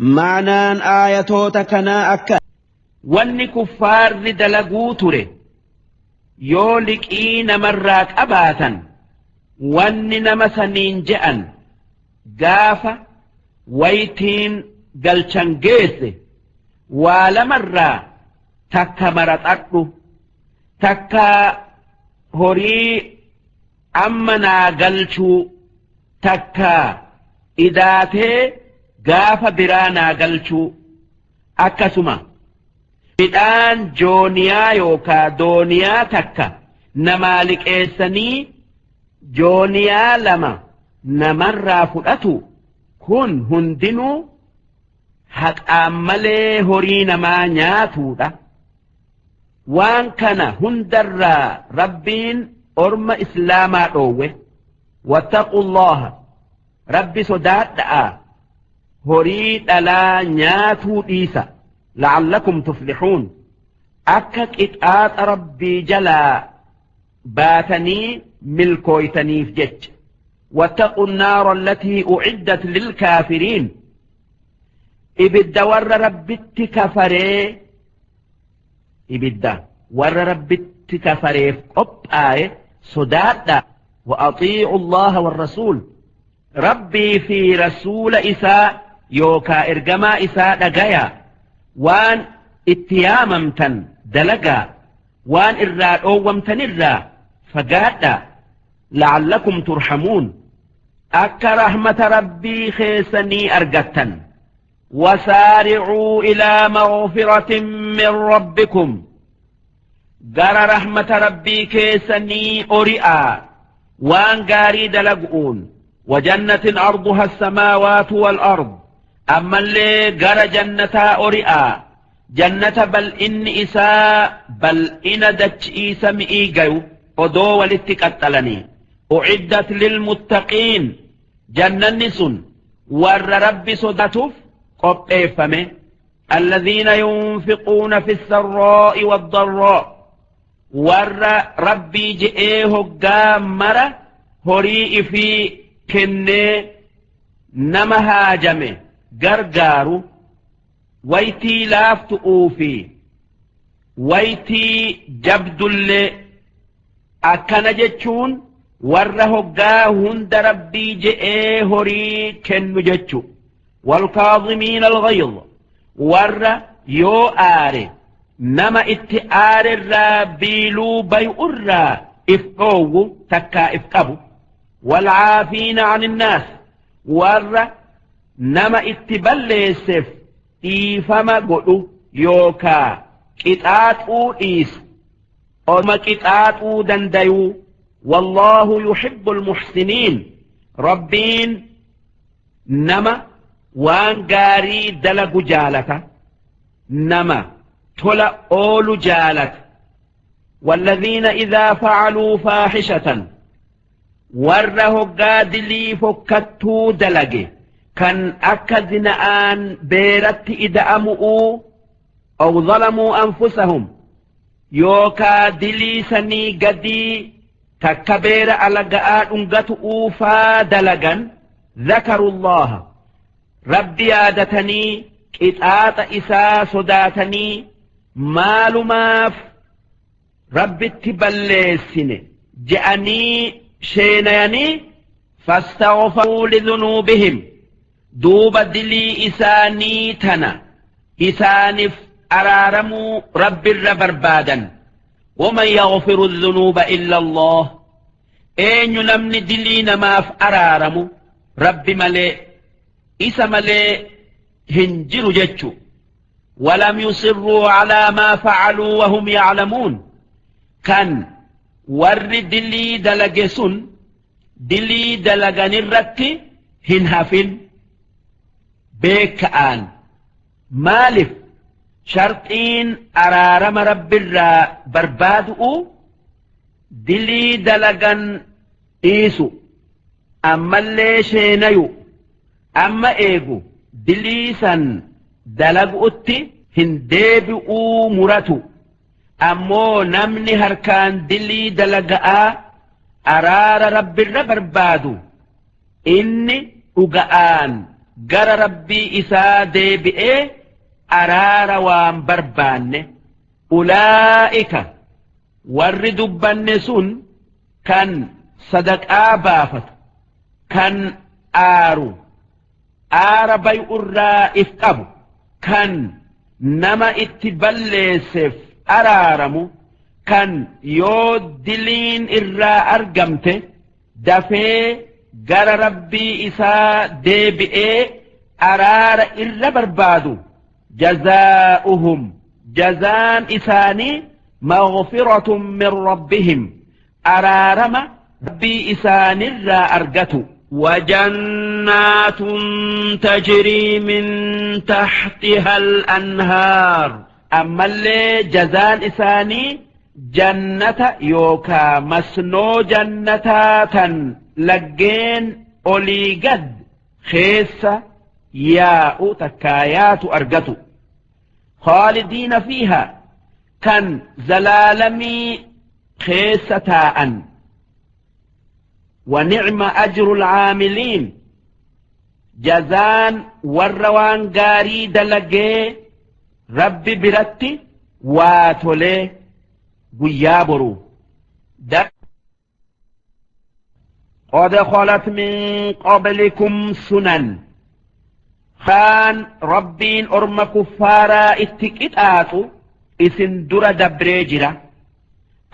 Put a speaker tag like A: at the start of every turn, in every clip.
A: Ma'naan aayatoota kanaa akka.
B: Wanni kuffaarri dalaguu ture yoo liqii namarraa qabaatan wanni nama saniin je'an gaafa waytiin galchan geesse waa lamarraa takka maraxadhu takka horii amma naa galchuu takka idaatee gaafa biraa naa galchuu akkasuma midhaan jooniyaa yookaa dooniyaa takka namaa liqeessanii jooniyaa lama namarraa fudhatu kun hundinuu haqaan malee horii namaa nyaatuudha. Waan kana hundarraa Rabbiin orma islaamaa dhoowwe. Wattaqullaha Rabbi sodaadha'a horii dhalaa nyaatuu dhiisa la'allakum tuflixuun akka qixaaxa Rabbii jalaa baatanii milkooytaniif jecha. Wattaqu nnaara allatii u'iddat lilkaafiriin ibidda warra Rabbitti kafaree ibidda warra Rabbitti kafareef qophaaye sodaadha. Wa axiicu Allaha warrasuul Rabbii fi rasuula isaa yookaa ergamaa isaa dhagaya waan itti yaamamtan dalagaa waan irraa dhoowwamtanirraa fagaadha la'allakum turhamuun akka rahmata Rabbii keessanii argattan. وسارعوا إلى مغفرة من ربكم gara rahmata Rabbii keessanii ori'aa waan gaarii dalagu'uun wajannatin arduha samaawaatu wal ard ammallee gara jannataa ori'aa jannata bal'inni isaa bal'ina dachi'ii sami'ii gayu odoo walitti qaxxalanii u'iddat lilmuttaqiin jannanni sun warra Rabbi sodaatuuf qopheeffame alladhiina yunfiquuna fi sarraa'i waddarraa warra Rabbii je'ee hoggaa mara horii ifii kennee nama haajame gargaaru waytii laaftu'uu fi waytii jabdullee Akkana jechuun warra hoggaa hunda Rabbii je'ee horii kennu jechu. Walkaazimiina alghayz warra yoo aare nama itti aarerraa biiluu bay'urraa if dhoowwu takkaa if qabu. Walcaafiina aninnaas warra nama itti balleesseef dhiifama godhu yookaa qixaaxuu dhiisu. Orma qixaaxuu dandayuu wallaahu yuhibbul muhsiniin Rabbiin nama waan gaarii dalagu jaalata nama tola oolu jaalata والذين إذا فعلوا فاحشة warra hoggaa dilii fokkattuu dalage kan akka zina'aan beeratti ida'amu'uu aw zalamuu anfusahum yookaa dilii sanii gadii takka beera alaga'aa dhungatu'uu faa dalagan zakarullaha Rabbi yaadatanii qixaaxa isaa sodaatanii maalumaaf Rabbitti balleessine je'anii sheenayanii fastaghfaruu lidhunuubihim duuba dilii isaanii tana isaanif araaramuu Rabbirra barbaadan waman yaghfiru dhunuuba illa Allah eenyu namni dilii namaaf araaramu Rabbi malee isa malee hin jiru jechu walam yusirruu alaa maa facaluu wahum yaclamuun kan warri dilii dalage sun dilii dalaganirratti hin hafin beeka'aan maalif sharxiin araarama Rabbirraa barbaadu'u dilii dalagan dhiisu ammallee sheenayu amma eegu dilii san dalagu'utti hin deebi'uu muratu ammoo namni harkaan dilii dalaga'aa araara Rabbirra barbaadu inni dhuga'aan gara Rabbii isaa deebi'ee araara waan barbaanne. Ulaa'ika warri dubbanne sun kan sadaqaa baafatu, kan aaru, aara bay'urraa if qabu, kan nama itti balleesseef araaramu, kan yoo diliin irraa argamte dafee gara Rabbii isaa deebi'ee araara irra barbaadu. Jazaa'uhum, jazaan isaanii, maghfiratun min rabbihim, araarama Rabbii isaanirraa argatu. وجنات تجري من تحتها الأنهار. Ammallee jazaan isaanii jannata yookaa masnoo jannataa tan laggeen olii gad keessa yaa'u takkaa yaatu argatu. خالدين فيها, kan zalaalamii keessa taa'an. ونعم أجر العاملين, jazaan warra waan gaarii dalagee Rabbi biratti waa tolee guyyaa boruu. قد خلت من قبلكم سنن, kaan Rabbiin orma kuffaaraa itti qixaaxu isin dura dabree jira.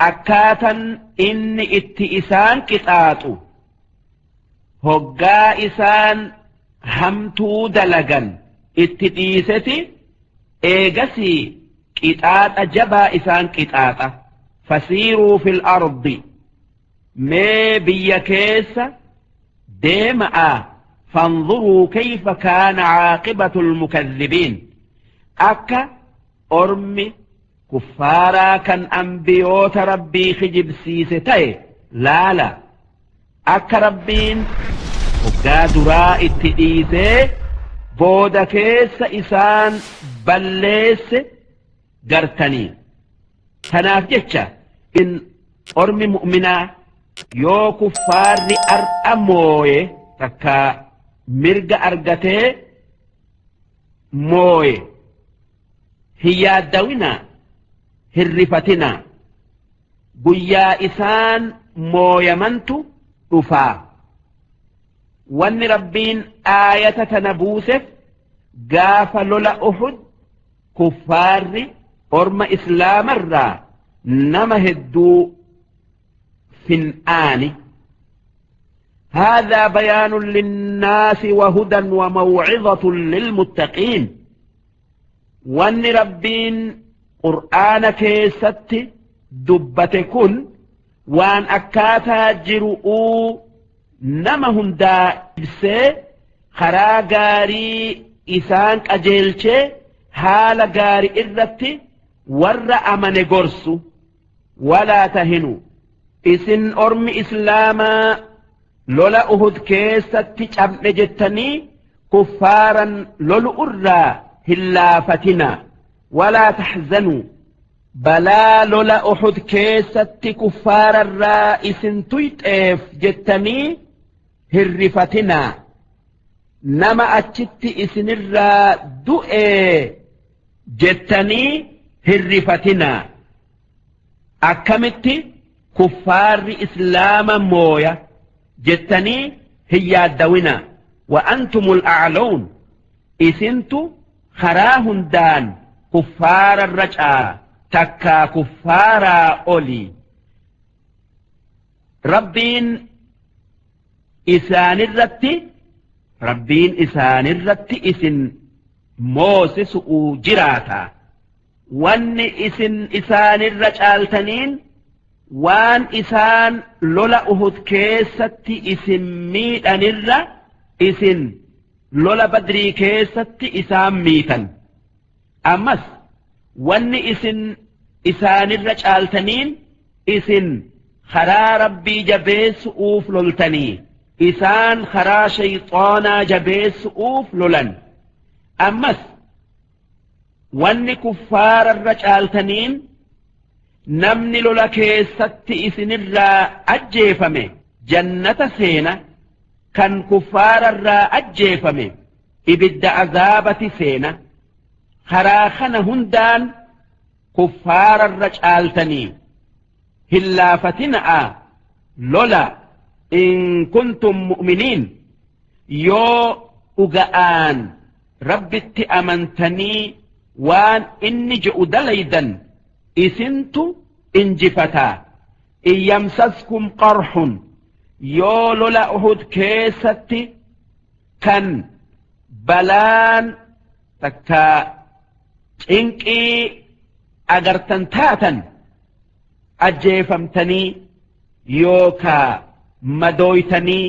B: Akkaatan inni itti isaan qixaaxu, hoggaa isaan hamtuu dalagan itti dhiiseti, eegasii qixaaxa jabaa isaan qixaaxa. فسيروا في الأرض, mee biyya keessa deema'a, فانظروا كيف كان عاقبة المكذبين, akka ormi kuffaaraa kan ambiyoota Rabbii kijibsiise ta'e laala. Akka Rabbiin hoggaa duraa itti dhiisee booda keessa isaan balleesse gartanii. Kanaaf jecha in ormi mu'minaa yoo kuffaarri ar'a mooye takka mirga argatee mooye hin yaaddawinaa, hin rifatinaa. Guyyaa isaan mooyamantu dhufaa. Wanni Rabbiin aayata tana buuseef gaafa lola Uhud kuffaarri orma islaamarraa nama hedduu fin'aani. هذا بيان للناس وهدى وموعظة للمتقين. Wanni Rabbiin Qur'aana keessatti dubbate kun waan akkaataa jiru'uu nama hundaa ibsee, karaa gaarii isaan qajeelchee, haala gaarii irratti warra amane gorsu. ولا تهنوا, isin ormi islaamaa lola Uhud keessatti cabne jettanii kuffaaran lolu irraa hin laafatinaa. ولا تحزنوا, balaa lola Uhud keessatti kuffaararraa isin tuyxeef jettanii hin rifatinaa. Nama achitti isinirraa du'ee jettanii hin rifatinaa. Akkamitti kuffaarri islaama mooya jettanii hin yaaddawinaa. وأنتم الأعلون, isintu karaa hundaan kuffaararra caala takkaa kuffaaraa olii. Rabbiin isaanirratti isin moosisu'uu jiraata. Wanni isin isaanirra caaltaniin waan isaan lola Uhud keessatti isin miidhanirra isin lola Badrii keessatti isaan miitan. Ammas wanni isin isaanirra caaltaniin isin karaa Rabbii jabeessu'uuf loltanii, isaan karaa shayxaanaa jabeessu'uuf lolan. Ammas wanni kuffaararra caaltaniin namni lola keessatti isinirraa ajjeefame jannata seena, kan kuffaararraa ajjeefame Ibidda azaabati seena. Karaa kana hundaan kuffaararra caaltanii hin laafatina'a lola in kuntum mu'miniin yoo dhuga'aan Rabbitti amantanii waan inni je'u dalaydan isintu injifataa. In yamsaskum qarhun yoo lola Uhud keessatti kan balaan takkaa cinqii agartan taatan ajjeefamtanii yookaa madooytanii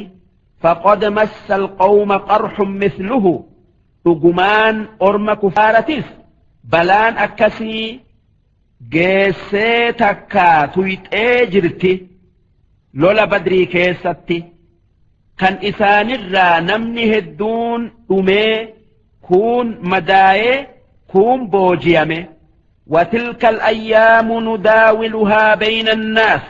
B: faqad massa alqawma qarhun mithluhu dhugumaan orma kufaaratis balaan akkasii geessee takkaa tuyxee jirti lola Badrii keessatti kan isaanirraa namni hedduun dhumee kuun madaayee kuun boojiyame. Watilka al-ayyaamu nudaawiluhaa bayna annaas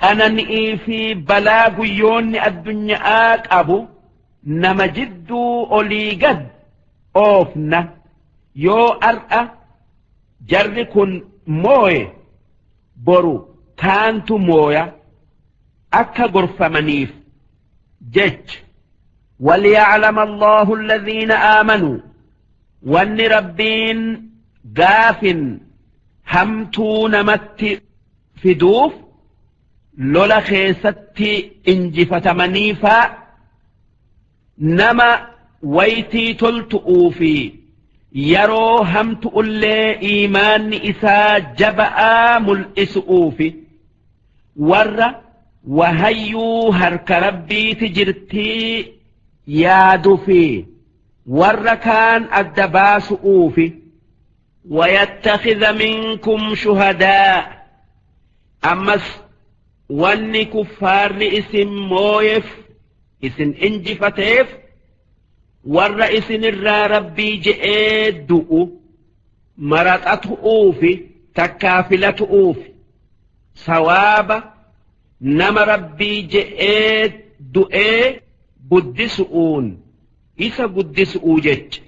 B: qanani'ii fi balaa guyyoonni addunya'aa qabu nama jidduu olii gad oofna yoo ar'a jarri kun mooye boru kaantu mooya akka gorfamaniif jecha. Waliya'lama Allahu alladhiina aamanuu wanni Rabbiin gaafin hamtuu namatti fiduuf lola keessatti injifatamaniifaa nama waytii toltu'uu fi yeroo hamtu'ullee iimaanni isaa jaba'aa mul'isu'uufi warra wahayyuu harka Rabbiiti jirtii yaadu fi warra kaan adda baasu'uufi. Wayattakhidha minkum shuhadaa ammas wanni kuffaarri isin mooyeef isin injifateef warra isinirraa Rabbii je'ee du'u maraxatu'uufi takkaa filatu'uufi sawaaba nama Rabbii je'ee du'ee guddisu'uun isa guddisu'uu jecha.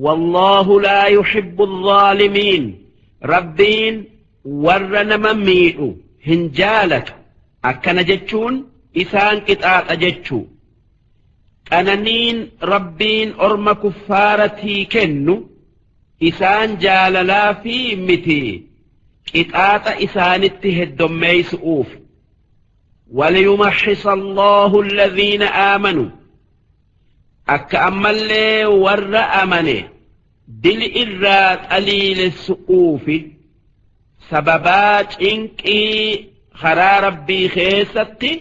B: Wallaahu laa yuhibbu adh-dhaalimiin Rabbiin warra nama miidhu hin jaalatu akkana jechuun isaan qixaaxa jechuu. Qananiin Rabbiin orma kuffaaratii kennu isaan jaalalaafii miti qixaaxa isaanitti heddommeeysu'uuf. Waliyumaxxisa Allaahu alladhiina aamanuu akka ammallee warra amane dili irraa xaliilessu'uufi sababaa cinqii karaa Rabbii keessatti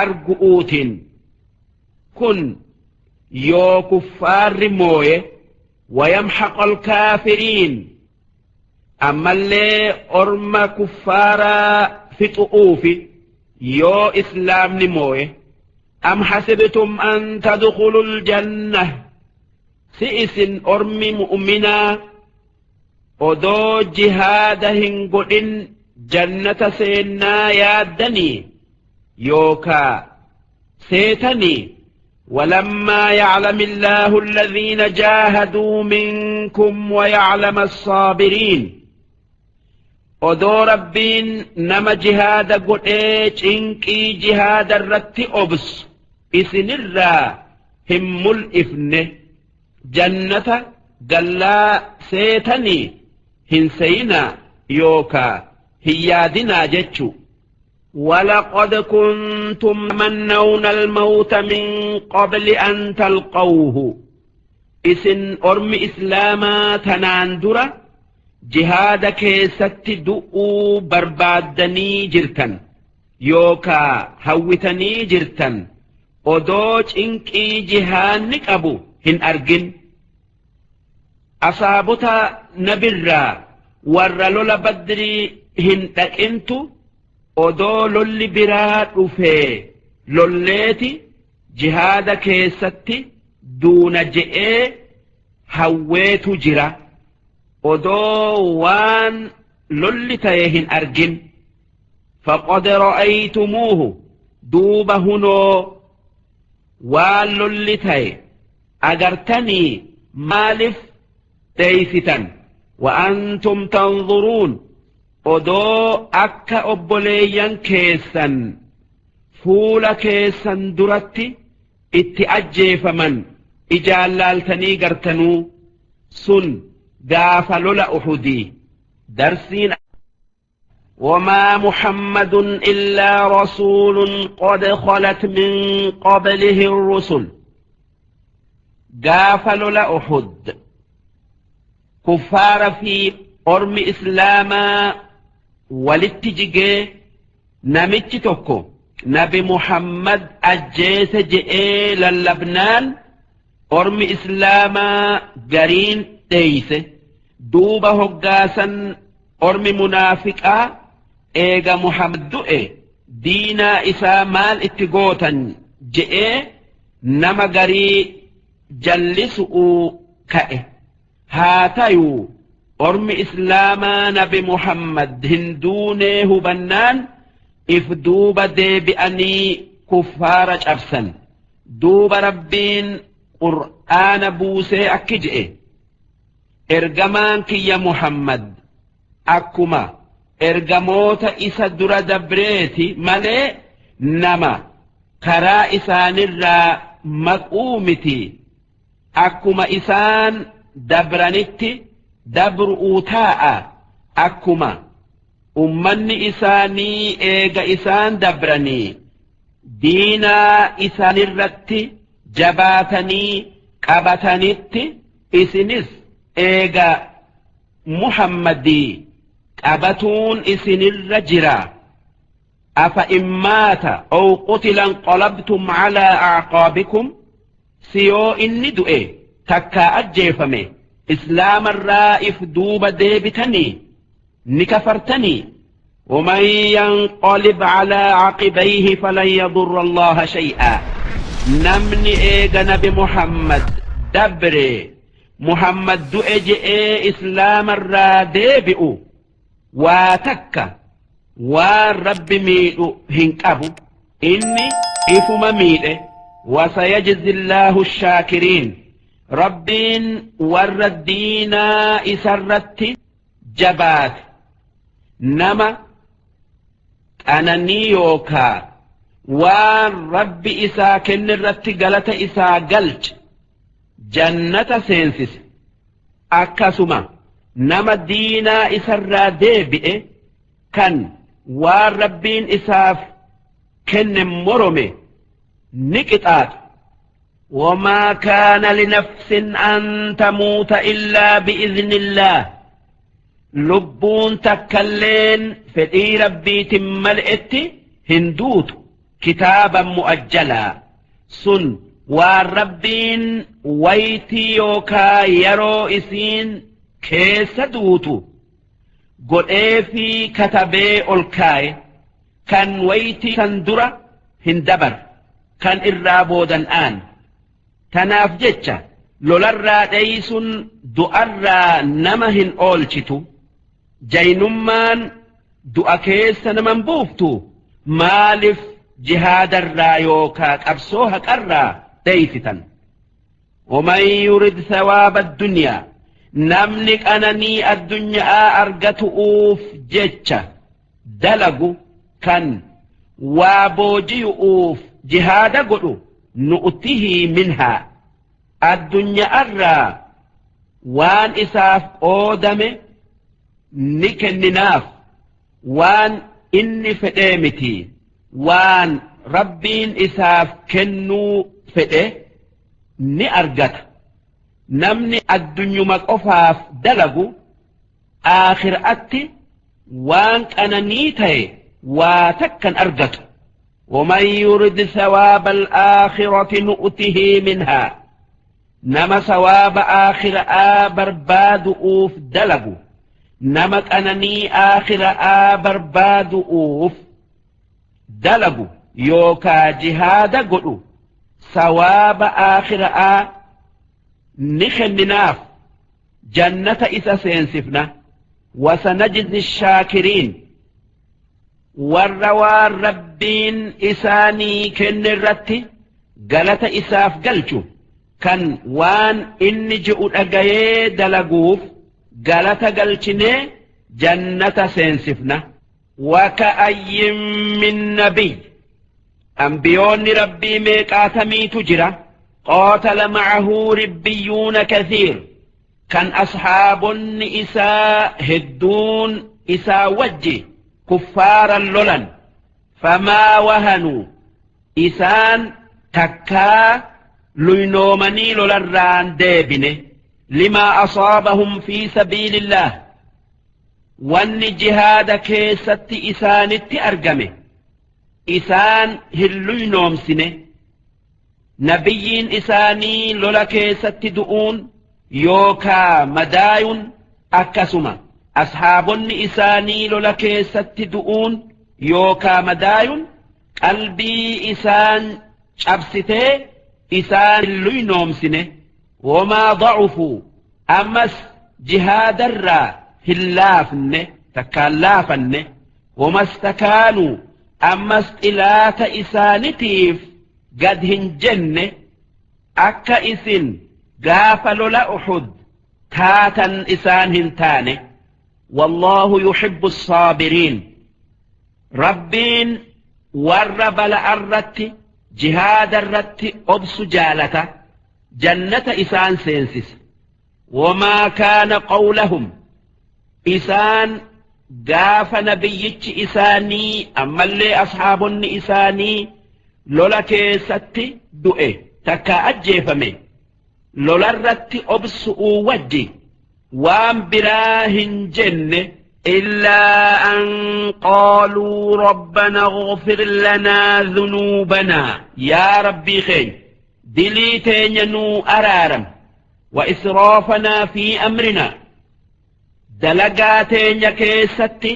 B: argu'uutiin. Kun yoo kuffaarri mooye wayamhaqal kaafiriin ammallee orma kuffaaraa fixu'uufi yoo islaamni mooye. Am hasibtum an tadkhulul jannah si isin ormi mu'minaa odoo jihaada hin godhin jannata seennaa yaaddanii yookaa seetanii walammaa ya'lami Allaahu alladhiina jaahaduu minkum waya'lama as-saabiriin odoo Rabbiin nama jihaada godhee cinqii jihaada irratti obsu isinirraa hin mul'ifne jannata gallaa seetanii hin seyinaa yookaa hin yaadinaa jechu. Walaqad kuntum tamannawna almawta min qabli an talqawhu isin ormi islaamaa tanaan dura jihaada keessatti du'uu barbaaddanii jirtan yookaa hawwitanii jirtan odoo cinqii jihaanni qabu hin argin. Asaabota nabirraa warra lola Badrii hin dhaqintu odoo lolli biraa dhufee lolleeti jihaada keessatti duuna je'ee hawweetu jira odoo waan lolli ta'e hin argin. Faqad ra'aytumuuhu duuba hunoo waan lolli ta'e Agartanii maalif dheeysitan? Wa'antum tanzuruun, odoo akka obboleeyyan keessan fuula keessan duratti itti ajjeefaman ijaan laaltanii gartanuu. Sun gaafa lola Uxudii. Darsiin وما محمد إلا رسول قد خلت من قبله الرسل. Gaafa lola Uxud kuffaara fi ormi islaamaa walitti jigee, namichi tokko Nabi Muhammad ajjeese je'ee lallabnaan, ormi islaamaa gariin dheeyse. Duuba hoggaasan ormi munaafiqaa, eega Muhammad du'e diinaa isaa maal itti gootan je'ee nama garii jallisu'uu ka'e. Haa tayuu, ormi islaamaa Nabi Muhammad hin duunee hubannaan if duuba deebi'anii kuffaara cabsan. Duuba Rabbiin Qur'aana buusee akki je'e: ergamaan kiyya Muhammad akkuma ergamoota isa dura dabreeti malee nama karaa isaanirraa maquu miti. Akkuma isaan dabranitti dabru'uu taa'a. Akkuma ummanni isaanii eega isaan dabranii diinaa isaanirratti jabaatanii qabatanitti, isinis eega Muhammadii qabatuun isinirra jira. أفإن مات أو قتل انقلبتم على أعقابكم. Si yoo inni du'e takkaa ajjeefame islaamarraa if duuba deebitanii ni kafartanii? ومن ينقلب على عقبيه فلن يضر الله شيئا. Namni eega Nabi Muhammad dabre, Muhammad du'e je'ee islaamarraa deebi'u, waa takka waan Rabbi miidhu hin qabu. Inni ifuma miidhe. وسيجزي الله الشاكرين. Rabbiin warra diinaa isarratti jabaate, nama qananii yookaa waan Rabbi isaa kennirratti galata isaa galche, jannata seensise. Akkasuma nama diinaa isarraa deebi'e kan waan Rabbiin isaaf kenne morome ni qixaaxa. وما كان لنفس أن تموت إلا بإذن الله. Lubbuun takkalleen fedhii Rabbiitin mal'etti hin duutu. كتابا مؤجلا, sun waan Rabbiin waytii yookaa yeroo isiin keessa duutu godhee fi katabee ol kaaye, kan waytii san dura hin dabar, kan irraa boodan aan. Tanaaf jecha lolarraa dheeysun du'arraa nama hin oolchitu. Jaynummaan du'a keessa naman buuftu. Maaliif jihaadarraa yookaa qabsoo haqarraa dheeysitan? ومن يرد ثواب الدنيا, namni qananii addunyaa argatu'uuf jecha dalagu, kan waa booji'uuf jihaada godhu, نؤته منها, addunyaarraa waan isaaf qoodame ni kenninaaf. Waan inni fedhee miti, waan Rabbiin isaaf kennuu fedhe ni argata. Namni addunyuma qofaaf dalagu aakhiraatti waan qananii ta'e waa takkan argatu. ومن يرد ثواب الآخرة نؤته منها. Nama sawaaba aakhiraa barbaadu'uuf dalagu, nama qananii aakhiraa barbaadu'uuf dalagu yookaa jihaada godhu, sawaaba aakhiraa ni kenninaaf, jannata isa seensifna. وسنجزي الشاكرين. Warra waan Rabbiin isaanii kenne irratti galata isaaf galchu Kan waan inni je'u dhagayee dalaguuf galata galchinee jannata seensifna. Waka'ayyin min nabiy, ambiyoonni rabbii meeqaatamiitu jira, qaatala ma'ahu ribbiyuuna kathiir, kan ashaabonni isaa hedduun isaa wajji kuffaaran lolan. Famaa wahanuu, isaan takkaa luynoomanii lolarraan deebine, limaa asaabahum fi sabiilillaah, wanni jihaada keessatti isaanitti argame isaan hin luynoomsine. Nabiyyiin isaanii lola keessatti du'uun yookaa madaayuun, akkasuma ashaabonni isaanii lola keessatti du'uun yookaa madaayuun, qalbii isaan cabsitee isaan hin luynoomsine. Wamaa da'ufuu, ammas jihaadarraa hin laafne, takkaan laafanne. Wamastakaanuu, ammas xilaata isaanitiif gad hin jenne, akka isin gaafa lola Uxud taatan isaan hin taane. Wallaahu yuhibbu saabiriin, rabbiin warra bala'arratti jihaada irratti obsu jaalata, jannata isaan seensisa. Wamaa kaana qawlahum, isaan gaafa nabiyyichi isaanii ammallee ashaabonni isaanii lola keessatti du'e takka ajjeefame, lolarratti obsu'uu wajji waan biraa hin jenne, illaa an qaaluu rabbana ighfir lanaa dhunuubanaa, yaa rabbii keenya, dilii teenya nuu araaram, wa israafanaa fi amrinaa, dalagaa teenya keessatti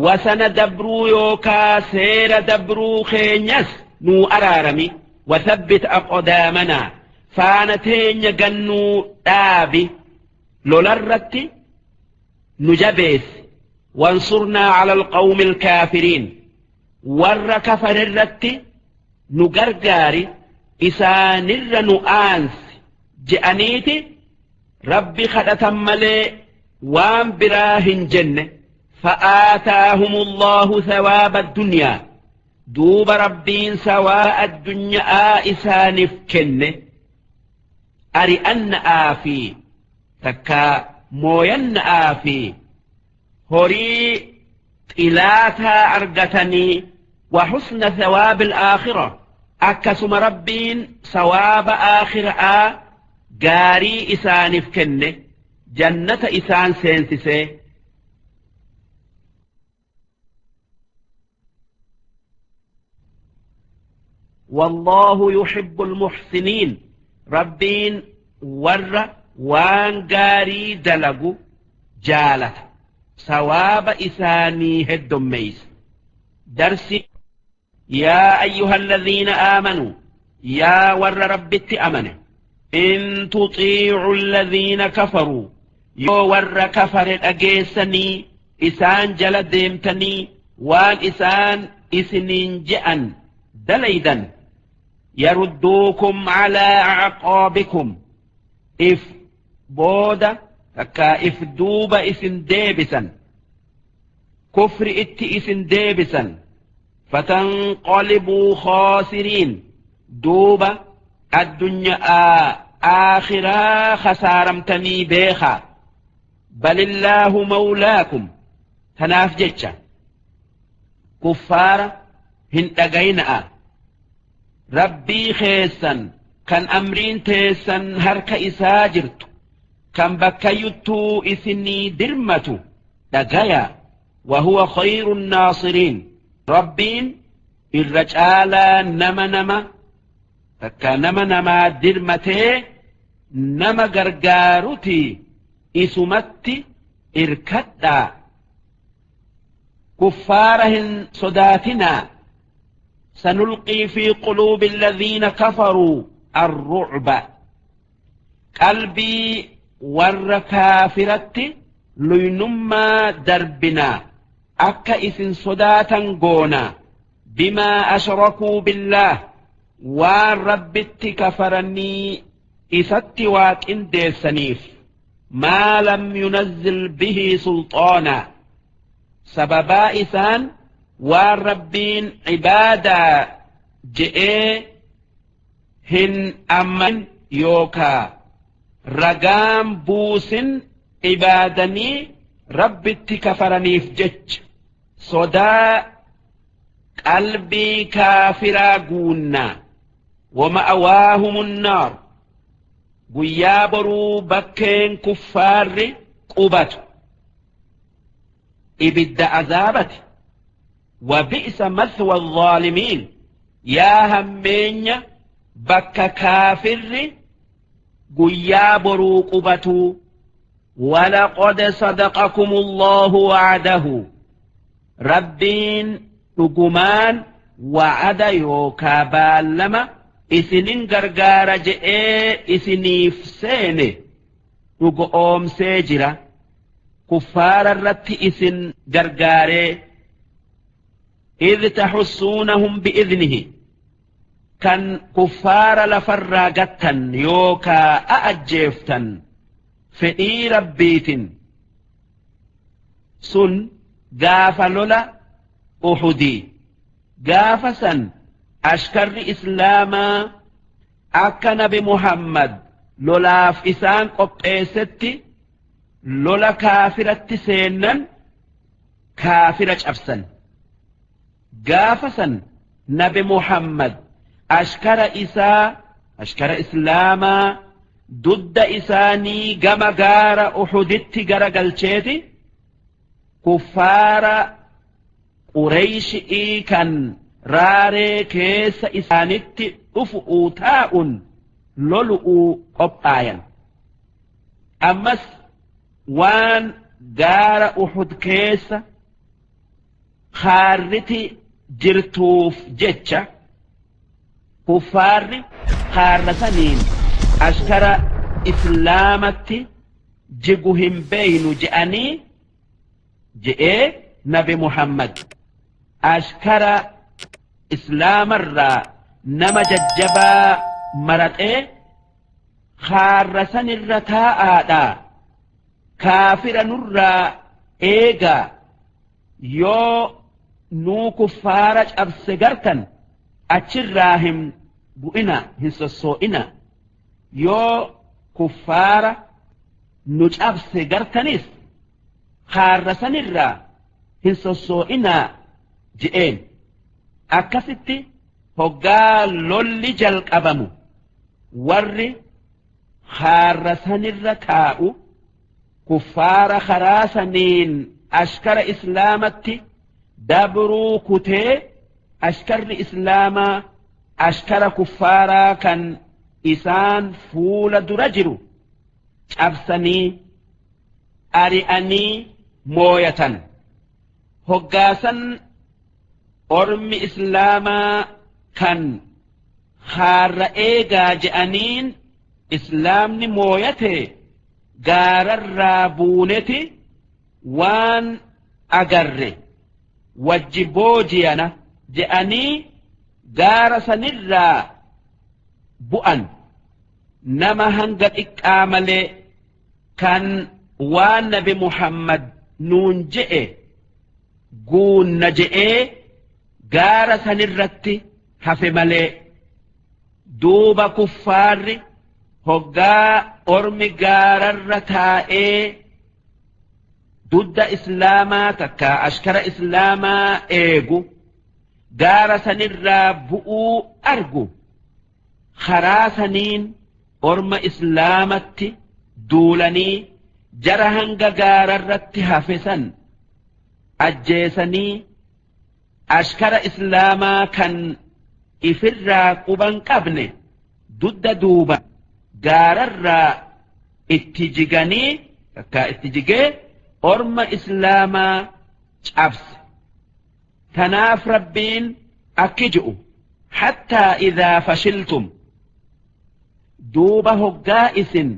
B: wasana dabruu yookaa seera dabruu keenyas nuu araarami, wathabbit aqdaamanaa, faana teenya gannuu dhaabi, lolarratti nu jabeessi, wansurnaa cala alqawmi alkaafiriin, warra kafarirratti nu gargaari, isaanirra nu aansi je'aniiti rabbi kadhatan malee waan biraa hin jenne. Fa'aataahum allahu thawaaba addunyaa, duuba rabbiin sawaa addunyaa isaaniif kenne, ari'anna'aa fi takkaa mooyanna'aa fi horii xilaataa argatanii, wa husna thawaabi alaakhira, akkasuma rabbiin sawaaba aakhiraa gaarii isaaniif kenne, jannata isaan seensisee. Wallaahu yuhibbu almuhsiniin, rabbiin warra waan gaarii dalagu jaalata, sawaaba isaanii heddommeeysa. Darsi: yaa ayyuha alladhiina aamanuu, yaa warra rabbitti amane, in tuxiicu alladhiina kafaruu, yoo warra kafare dhageessanii isaan jala deemtanii waan isaan isiniin je'an dalaydan, yarudduukum calaa acqaabikum, if booda takkaa if duuba isin deebisan, kufri itti isin deebisan, fatanqalibuu khaasiriin, duuba addunyaa aakhiraa khasaaramtanii beekaa. Balillaahu mawlaakum, tanaaf jecha kuffaara hin dhagayina'a. Rabbii keessan kan amriin teessan harka isaa jirtu, kan bakkayyuttuu isinii dirmatu dhagaya. Wahuwa khayru naasiriin, rabbiin irra caalaa nama nama takka nama namaa dirmatee nama gargaaruti, isumatti irkadhaa, kuffaara hin sodaatinaa. Sanulqii fi quluubi alladhiina kafaruu arrucba, qalbii warra kaafiratti luynummaa darbinaa, akka isin sodaatan goonaa, bimaa ashrakuu billaah, waan rabbitti kafaranii. Isatti waa qindeessaniif. Maa lam yunazzil bihi sulxaanaa, sababaa isaan waan Rabbiin cibaadaa je'ee hin ammanin yookaa ragaan buusin ibaadanii Rabbitti kafaraniif jecha sodaa qalbii kaafiraa guunnaa. Wama'awaahumun naar, guyyaa boruu bakkeen kuffaarri qubatu ibidda azaabati. Wabi'sa mathwa dhaalimiin, yaa hammeenya bakka kaafirri guyyaa boruu qubatuu. Walaqad sadaqakum Allahu wa'adahu, Rabbiin dhugumaan wa'ada yookaa baallama isinin gargaara je'ee isiniif seene dhugo oomsee jira, kuffaara irratti isin gargaaree. Idh taxussuunahum bi'idnihi, kan kuffaara lafarraa gattan yookaa a'ajjeeftan fedhii Rabbiitin, sun gaafa lola Uxudii. Gaafa san ashkarri islaamaa akka nabi Muhammad lolaaf isaan qopheessetti lola kaafiratti seennan kaafira cabsan. Gaafa san nabi Muhammad ashkara isaa, ashkara islaamaa, dudda isaanii gama gaara Uxuditti gara galcheeti kuffaara Qureyshi'ii kan raaree keessa isaanitti dhufu'uu taa'un lolu'uu qophaayan. Ammas waan gaara Uxud keessa haarriti jirtuuf jecha kuffaarri haarra saniin ashkara islaamatti jigu hin beeynu je'anii je'ee nabi Muhammad ashkara islaamarraa nama jajjabaa maraxee haarra sanirra taa'aadha, kaafira nurraa eegaa, yoo nuu kuffaara cabse gartan achirraa hin bu'ina, hin sossoo'ina, yoo kuffaara nu cabse gartanis haarra sanirraa hin sossoo'inaa je'een. Akkasitti hoggaa lolli jalqabamu warri haarra sanirra taa'u kuffaara karaa saniin ashkara islaamatti dabruu kutee, ashkarri islaamaa ashkara kuffaaraa kan isaan fuula dura jiru cabsanii ari'anii mooyatan. Hoggaasan ormi islaamaa kan haarra eegaa je'aniin islaamni mooyate gaararraa buuneti waan agarre wajji boojiyana je'anii gaara sanirraa bu'an, nama hanga xiqqaa malee kan waan nabi Muhammad nuun je'e guunna je'ee gaara sanirratti hafe malee. Duuba kuffaarri hoggaa ormi gaararra taa'ee dudda islaamaa takka ashkara islaamaa eegu gaara sanirraa bu'uu argu, karaa saniin orma islaamatti duulanii jara hanga gaararratti hafe san ajjeesanii ashkara islaamaa kan ifirraa quban qabne dudda duuba gaararraa itti jiganii takka itti jigee orma islaamaa cabse. Tanaaf Rabbiin akki ji'u: hattaa idaa fashiltum, duuba hoggaa isin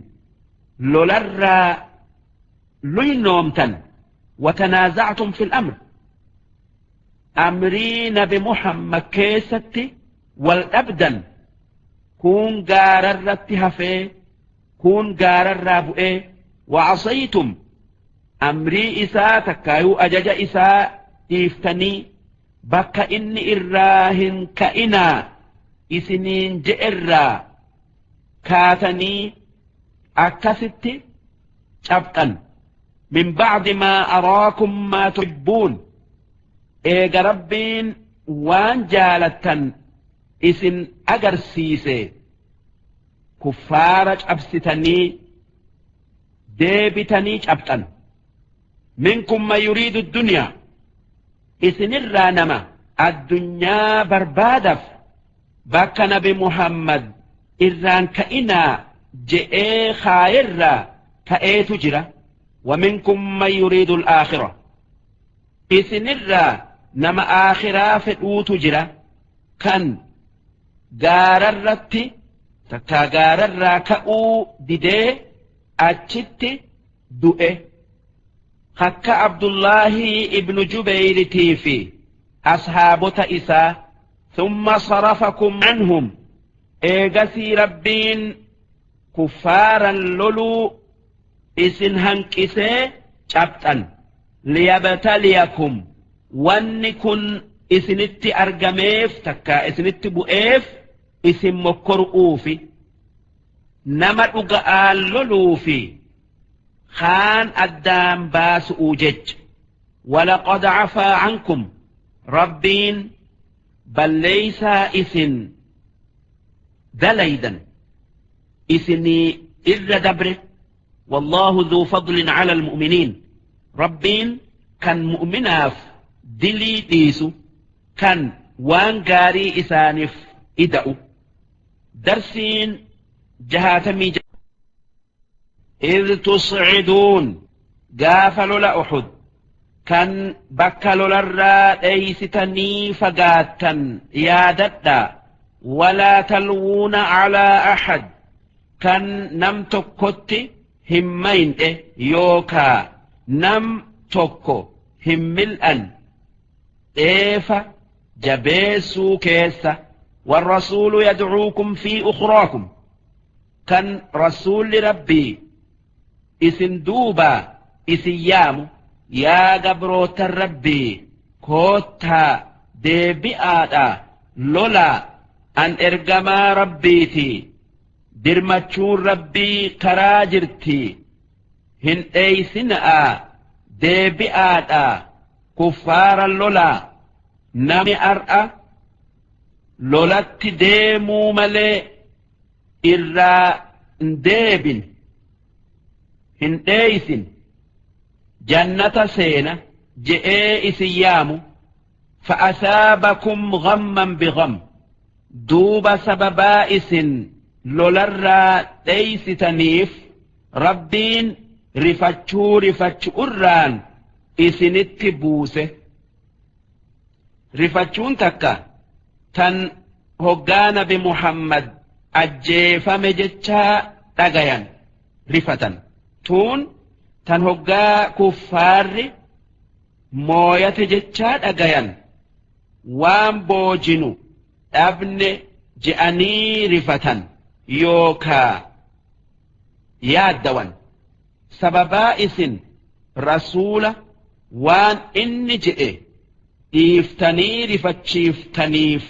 B: lolarraa luynoomtan, watanaaza'tum fil amr, amrii nabi Muhammad keessatti wal dhabdan, kun gaararratti hafee Kuun gaararraa bu'ee wa'asaytum amrii isaa takkaayuu ajaja isaa dhiiftanii bakka inni irraa hin ka'inaa isiniin je'erraa kaatanii akkasitti cabxan. Min ba'di maa araakum maa tuhibbuun, eega Rabbiin waan jaalattan isin agarsiise kuffaara cabsitanii deebitanii cabxan. Minkum man yuriidu dunyaa, isinirraa nama addunyaa barbaadaf bakka nabi Muhammad irraan ka'inaa je'ee kaayerraa ka'eetu jira. Wa minkum man yuriidu al-aakhira, isinirraa nama aakhiraa fedhuutu jira kan gaararratti takkaa gaararraa ka'uu didee achitti du'e, akka Abdullaahi ibnu Jubeyritii fi ashaabota isaa. Thumma sarafakum anhum, eegasii Rabbiin kuffaaran loluu isin hanqisee cabxan. Liyabtaliyakum, wanni kun isinitti argameef takkaa isinitti bu'eef isin mokkoru'uufi, nama dhuga'aan loluufi kaan addaan baasu'uu jecha. Walaqad cafaa cankum, Rabbiin balleeysaa isin dalaydan isinii irra dabre. Wallaahu dhuu fadlin cala almu'miniin, Rabbiin kan mu'minaaf dilii dhiisu, kan waan gaarii isaaniif ida'u. Darsiin 66: Idh tusciduun, gaafa lola Uxud kan bakka lolarraa dheeysitanii fagaattan yaadadhaa. Walaa talwuuna calaa axad, kan nam tokkotti hin mayndhe yookaa nam tokko hin mil'an dheefa jabeessuu keessa. Warrasuulu yadcuukum fi ukhraakum, kan rasuulli Rabbii isin duubaa isin yaamu, yaa gabrootan Rabbii, koottaa deebi'aadha lolaa, an ergamaa Rabbiiti, dirmachuun Rabbii karaa jirti, hin dheeysina'aa, deebi'aadha kuffaara lolaa, namni ar'a lolatti deemuu malee irraa hin deebin, hin dheeysin, jannata seena je'ee isin yaamu. Fa'asaabakum ghamman bigham, duuba sababaa isin lolarraa dheeysitaniif Rabbiin rifachuu rifachu'urraan isinitti buuse. Rifachuun takka tan hoggaa nabi Muhammad ajjeefame jechaa dhagayan rifatan, tuun tan hoggaa kuffaarri mooyate jechaa dhagayan waan boojinu dhabne je'anii rifatan yookaa yaaddawan. Sababaa isin rasuula waan inni je'e dhiiftanii rifachiiftaniif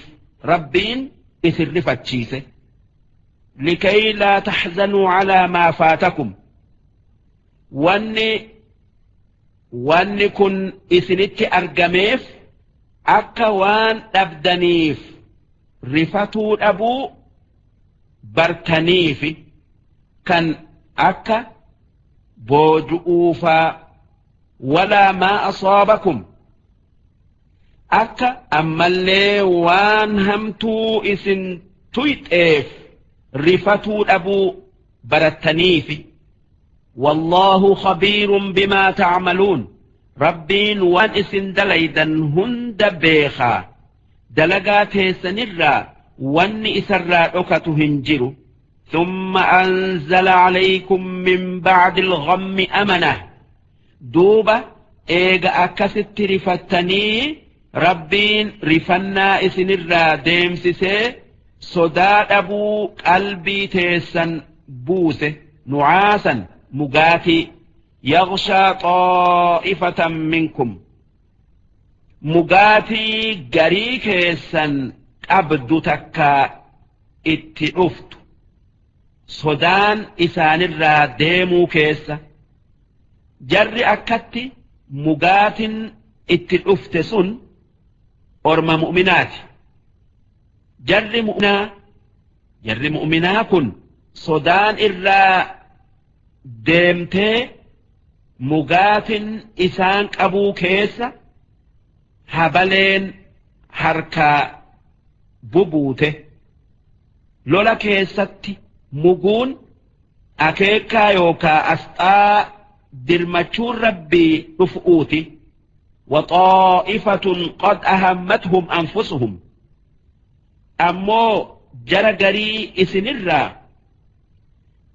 B: Rabbiin isin rifachiise. Likay laa taxzanuu calaa maa faatakum, wanni kun isinitti argameef akka waan dhabdaniif rifatuu dhabuu bartaniifi, kan akka booju'uufaa. Walaa maa asaabakum, akka ammallee waan hamtuu isin tuyxeef rifatuu dhabuu barattaniifi. Wallaahu khabiirun bimaa tacmaluun, Rabbiin waan isin dalaydan hunda beekaa, dalagaa teessanirraa wanni isarraa dhokatu hin jiru. ثم أنزل عليكم من بعد الغم أمنة، duuba eega akkasitti rifattanii Rabbiin rifannaa isinirraa deemsisee sodaa dhabuu qalbii teessan buuse. Nucaasan mugaatii yaghshaa xaa'ifatan minkum mugaatii garii keessan qabdu takka itti dhuftu sodaan isaanirraa deemuu keessa jarri akkatti mugaatin itti dhufte sun orma mu'minaati. Jarri mu'minaa kun sodaan irraa deemtee mugaatin isaan qabuu keessa habaleen harkaa bubuute. Lola keessatti muguun akeekaa yookaa asxaa dirmachuun rabbii dhufuuti. وطائفة قد أهمتهم أنفسهم أمو جرجري إسنرا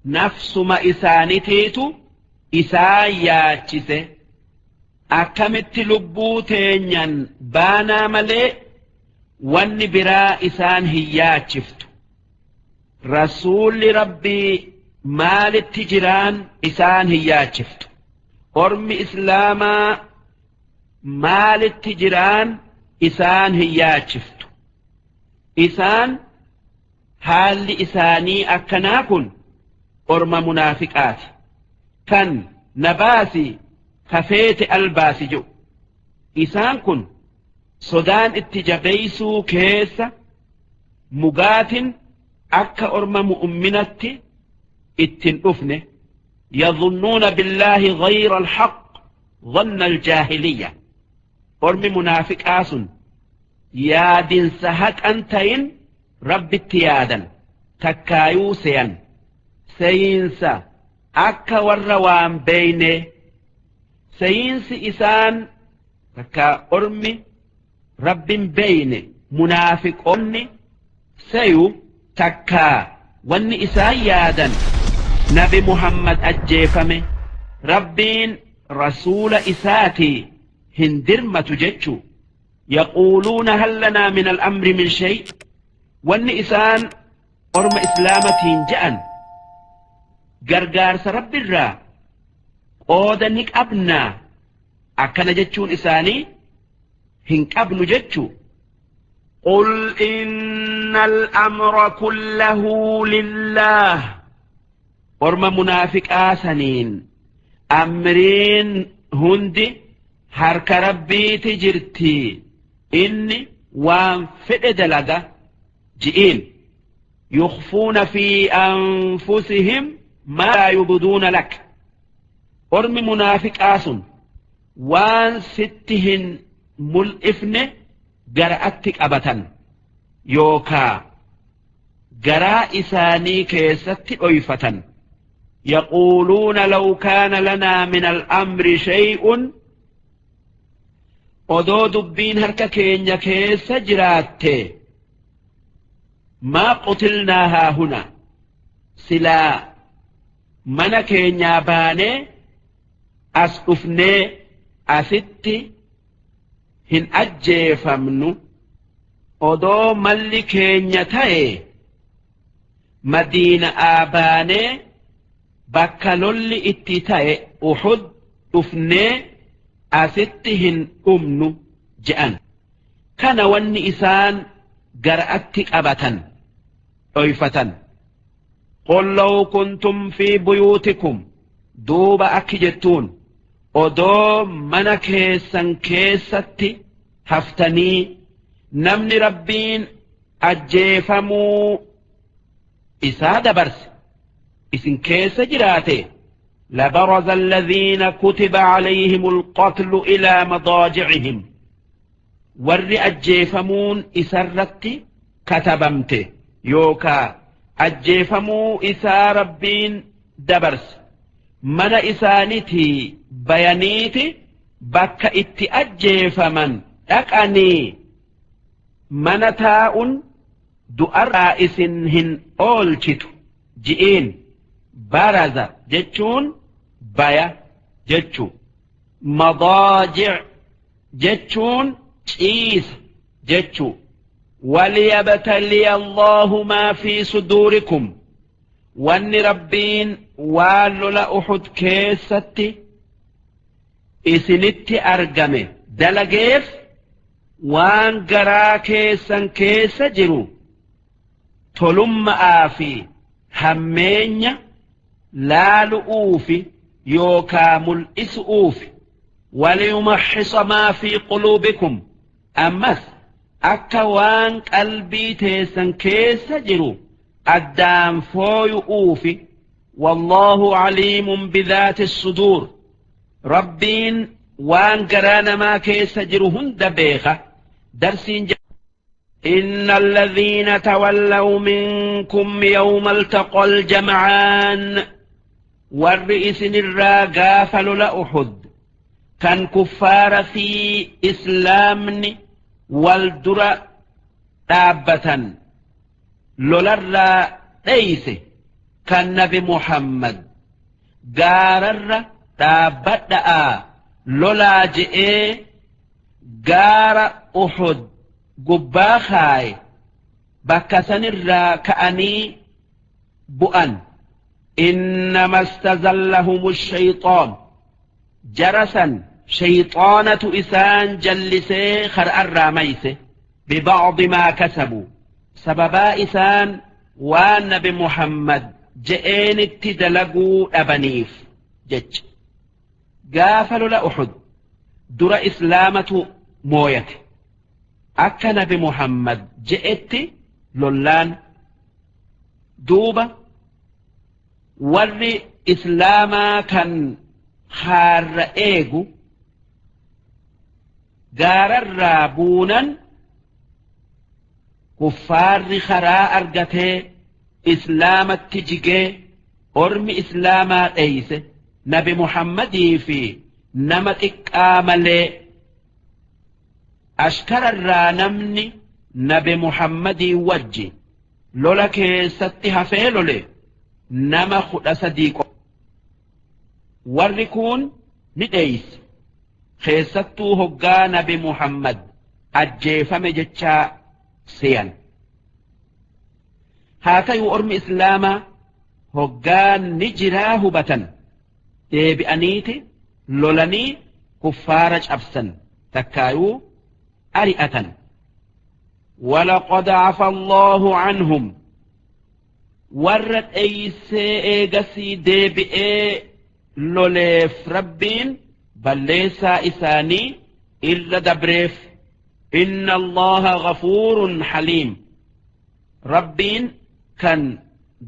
B: نفس ما إسانتيتو إسان ياتشسه أكمت لبوتين بانا ملي واني برا إسان هياتشفت رسول ربي مال التجران إسان هياتشفت أرمي إسلاما maalitti jiraan isaan hin yaachiftu. Isaan haalli isaanii akkanaa kun orma munaafiqaati. Kan nabaasi kafeete albaasi jedhu. Isaan kun sodaan itti jabeessuu keessa mugaatin akka orma mu'minatti ittiin dhufne. Yadhunnuuna billaahi ghayra alhaq dhanna aljaahiliyya. Ormi munaafiqaa sun yaadinsa haqan ta'in rabbitti yaadan takkaayuu seyan seeyinsa akka warra waan beeyne seeyinsi isaan takka ormi rabbin beeyne munaafiqoonni seyu takkaa wanni isaan yaadan nabi Muhammad ajjeefame rabbiin rasuula isaatii hin dirmatu jechuu. Yaquuluuna hal lanaa min al-amri min shay. Wanni isaan orma islaamatiin je'an gargaarsa rabbirraa qooda ni qabnaa akkana jechuun isaanii hin qabnu jechuu. Qul inna al-amra kullahu lillaah. Orma munaafiqaa saniin amriin hundi harka rabbiiti jirti inni waan fedhe dalaga ji'iin. Yukhfuuna fi anfusihim maa laa yubduuna lak. Ormi munaafiqaa sun waan sitti hin mul'ifne gara'atti qabatan yookaa garaa isaanii keessatti dhoyfatan. Yaquuluuna law kaana lanaa min al-amri shay'un. Odoo dubbiin harka keenya keessa jiraatte maa qutilnaa haahuna silaa mana keenyaa baanee as dhufnee asitti hin ajjeefamnu. Odoo malli keenya ta'e madiina'aa baanee bakka lolli itti ta'e Uhud dhufnee asitti hin dhumnu je'an. Kana wanni isaan gara'atti qabatan dhoyfatan. Qul law kuntum fi buyuutikum duuba akki jettuun odoo mana keessan keessatti haftanii namni rabbiin ajjeefamuu isaa dabarse isin keessa jiraate. لبرز الذين كتب عليهم القتل إلى مضاجعهم. ور أجيفمون إسرت كتبمت يوكا أجيفمو إسا ربين دبرس من إسانتي بيانيتي بك إتي أجيفمن أكأني من تاء دؤر إسنهن أولشت جئين برز جتشون baya jechuu. Madaajic jechuun ciisa jechuu. Waliyabtaliya Allahu maa fi suduurikum.
A: Wanni Rabbiin waan lola Uhud keessatti isinitti argame dalageef waan garaa keessan keessa jiru tolummaa fi hammeenya laalu'uufi yookaa mul'isu'uufi. Waliyumaxxisa maa fi quluubikum, ammas akka waan qalbii teessan keessa jiru addaan fooyu'uufi. Wallaahu caliimun bidhaati suduur, Rabbiin waan garaa namaa keessa jiru hunda beeka. Darsiin إن الذين تولوا منكم يوم التقى الجمعان، warri isinirraa gaafa lola Uhud kan kuffaara fi islaamni wal dura dhaabbatan lolarraa dheeyse, kan Nabi Muhammad gaararra dhaabbadha'aa lolaa je'ee gaara Uhud gubbaa kaaye, bakka sanirraa ka'anii bu'an. إنما استزلهم الشيطان، jara san shayxaanatu isaan jallisee kar'arraa mayse. ببعض ما كسبوا، sababaa isaan waan Nabi Muhammad je'eenitti dalaguu dhabaniif jecha. Gaafa lola Uhud dura islaamatu mooyate, akka Nabi Muhammad je'etti lollaan. Duuba warri islaamaa kan haarra eegu gaararraa buunan, kuffaarri karaa argatee islaamatti jigee, ormi islaamaa dheeyse, Nabi Muhammadii fi nama xiqqaa malee. Ashkararraa namni Nabi Muhammadii wajji lola keessatti hafee lole nama 13. Warri kun ni dheeyse, keessattuu hoggaa Nabi Muhammad ajjeefame jechaa seyan. Haa ta'u, ormi islaamaa hoggaan ni jiraa hubatan, deebi'aniiti lolanii kuffaara cabsan, takkaayuu ari'atan. ولقد عفا الله عنهم، warra dheeysee eegasii deebi'ee loleef Rabbiin balleessaa isaanii irra dabreef. إن الله غفور حليم، Rabbiin kan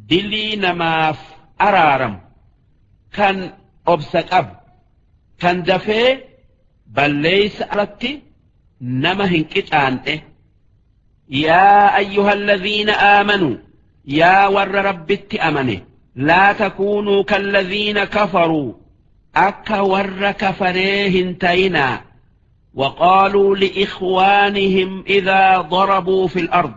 A: dilii namaaf araaram, kan obsa qabu, kan dafee balleeysa irratti nama hin qixaan'e. يا أيها الذين آمنوا، yaa warra Rabbitti amane، لا تكونوا كالذين كفروا، akka warra kafaree hin tayinaa. وقالوا لإخوانهم إذا ضربوا في الأرض،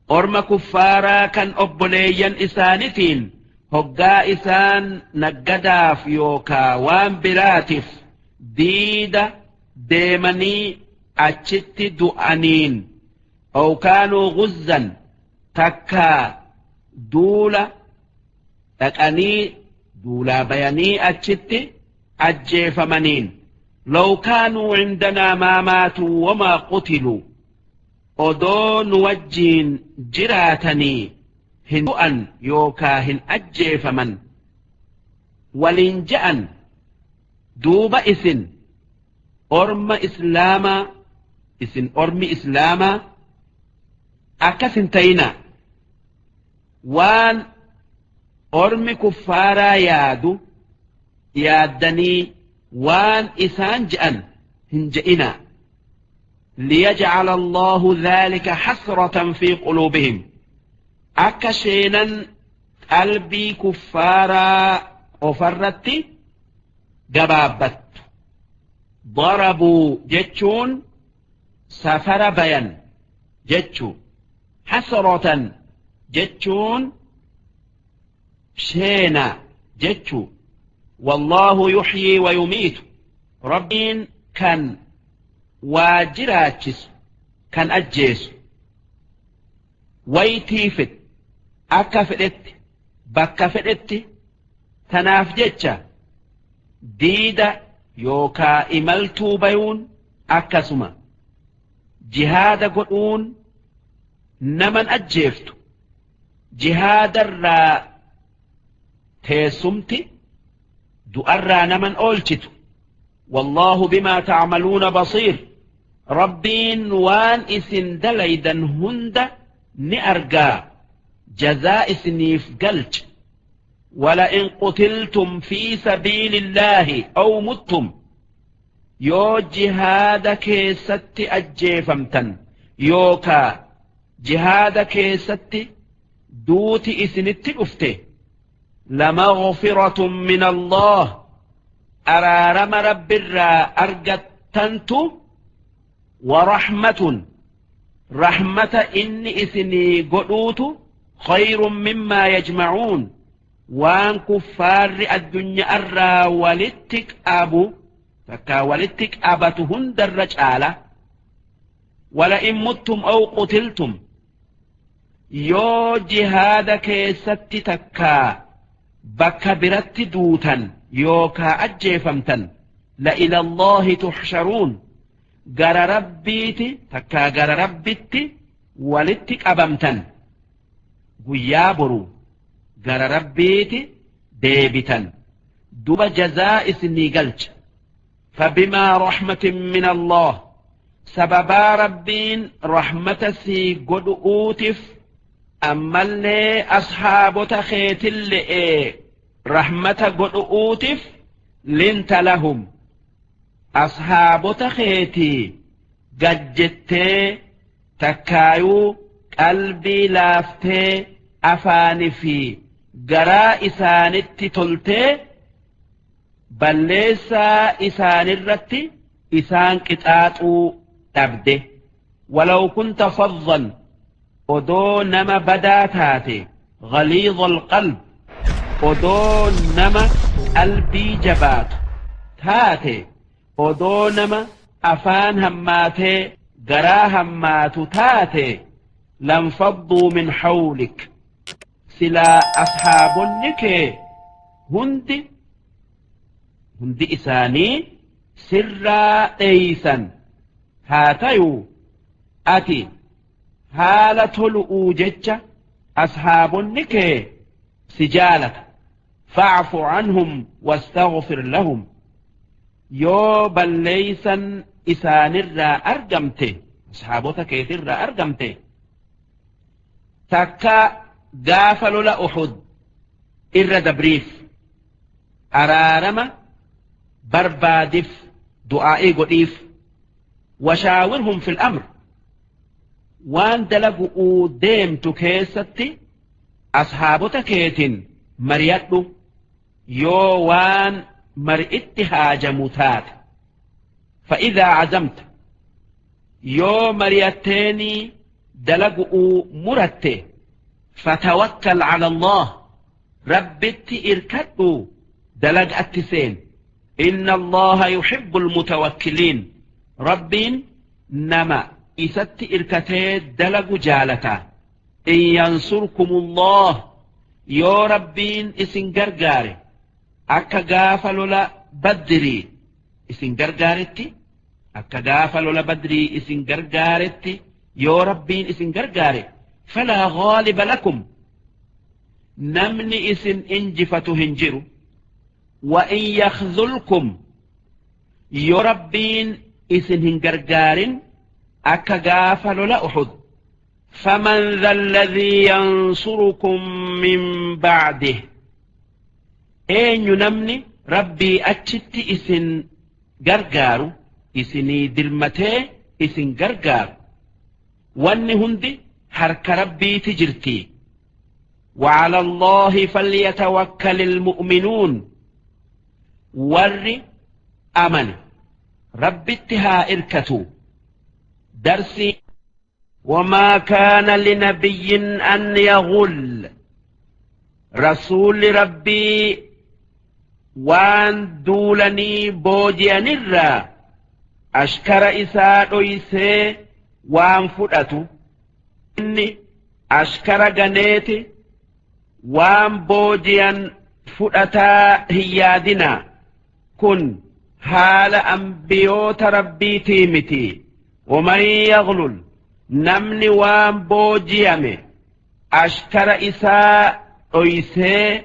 A: orma kuffaaraa kan obboleeyyan isaanitiin hoggaa isaan naggadaaf yookaa waan biraatiif diida deemanii achitti du'aniin, أو كانوا غزا، takkaa duula dhaqanii duulaa bayanii achitti ajjeefamaniin, لو كانوا عندنا ما ماتوا وما قتلوا، odoo nu wajjiin jiraatanii hin du'an yookaa hin ajjeefaman waliin je'an. Duuba isin orma islaamaa, isin ormi islaamaa akkas hin ta'ina. Waan ormi kuffaaraa yaadu yaaddanii waan isaan je'an hin je'ina. ليجعل الله ذلك حسرة في قلوبهم، akka sheenan qalbii kuffaaraa ofarratti gabaabbattu. ضربوا jechuun safara bayan jechuu, حسرة jechuun sheena jechuu. والله يحيي ويميت، Rabbiin kan waa jiraachisu, kan ajjeesu, waytii fedhe akka fedhetti
B: Bakka fedhetti tanaaf jecha diida yookaa imaltuu bayuun akkasuma jihaada godhuun naman ajjeeftu jihaadarraa teessumti du'arraa naman oolchitu. Wallaahu bimaa tacmaluuna basiir, Rabbiin waan isin dalaydan hunda ni argaa, jazaa isiniif galcha. ولئن قتلتم في سبيل الله أو متم, yoo jihaada keessatti ajjeefamtan yookaa jihaada keessatti duuti isinitti dhufte, لمغفرة من الله, araarama Rabbirraa argattantu, ورحمة, rahmata inni isinii godhuutu, خير مما يجمعون, waan kuffaarri addunyaarraa walitti qabu takkaa walitti qabatu hundarra caala. ولئن متم أو قتلتم, yoo jihaada keessatti takkaa bakka biratti duutan yookaa ajjeefamtan, لإلى الله تحشرون, gara Rabbiiti takkaa gara Rabbitti walitti qabamtan. Guyyaa boru gara Rabbiiti deebitan, duba jazaa isinii galcha. فبما رحمة من الله, sababaa Rabbiin rahmata sii godhu'uutif, ammallee ashaabota keetille'ee rahmata godhu'uutif, لنت لهم, ashaabota keetii gajjettee takkaayuu qalbii laaftee afaanii fi garaa isaanitti toltee balleessaa isaanirratti isaan qixaaxuu dhabde. ولو كنت فظا, odoo nama badaa taate, غليظ القلب, odoo nama qalbii jabaatu taate, odoo nama afaan hammaatee garaa hammaatu taate, لانفضوا من حولك, silaa ashaabonni kee hundi hundi isaanii sirraa dheeysan. Haa tayuu ati haala tolu'uu jecha ashaabonni kee si jaalata. فاعف عنهم واستغفر لهم, yoo balleeysan isaanirraa argamte, ashaabota keetirraa argamte, takka gaafa lola Uhud irra dabriif, araarama barbaadif, du'aa'ii godhiif. وشاورهم في الأمر, waan dalagu'uu deemtu keessatti ashaabota keetin mari'adhu yoo waan mari'itti haajamu taate. فإذا عزمت, yoo mari'atteenii dalagu'uu muratte, فتوكل على الله, Rabbitti irkadhu, dalagatti seen. إن الله يحب المتوكلين, Rabbiin nama isatti irkatee dalagu jaalata. إن ينصركم الله, yoo Rabbiin isin gargaare, akka gaafa lola Badrii isin gargaaretti, akka gaafa lola Badrii isin gargaaretti yoo Rabbiin isin gargaare, فلا غالب لكم, namni isin injifatu hin jiru. وإن يخذلكم, yoo Rabbiin isin hin gargaarin akka gaafa lola Uhud, فمن ذا الذي ينصركم من بعده, eenyu namni Rabbii achitti isin gargaaru, isinii dirmatee isin gargaaru? Wanni hundi harka Rabbiiti jirti. وعلى الله فليتوكل المؤمنون, warri amane Rabbitti haa irkatu. Darsii. وما كان لنبي أن يغل, rasuulli Rabbii waan duulanii booji'anirraa ashkara isaa dhoysee waan fudhatu, inni ashkara ganeeti. Waan boojiyan fudhataa hin yaadinaa. Kun haala ambiyoota Rabbiitii miti. Waman yaglul, namni waan boojiyame ashkara isaa dhoysee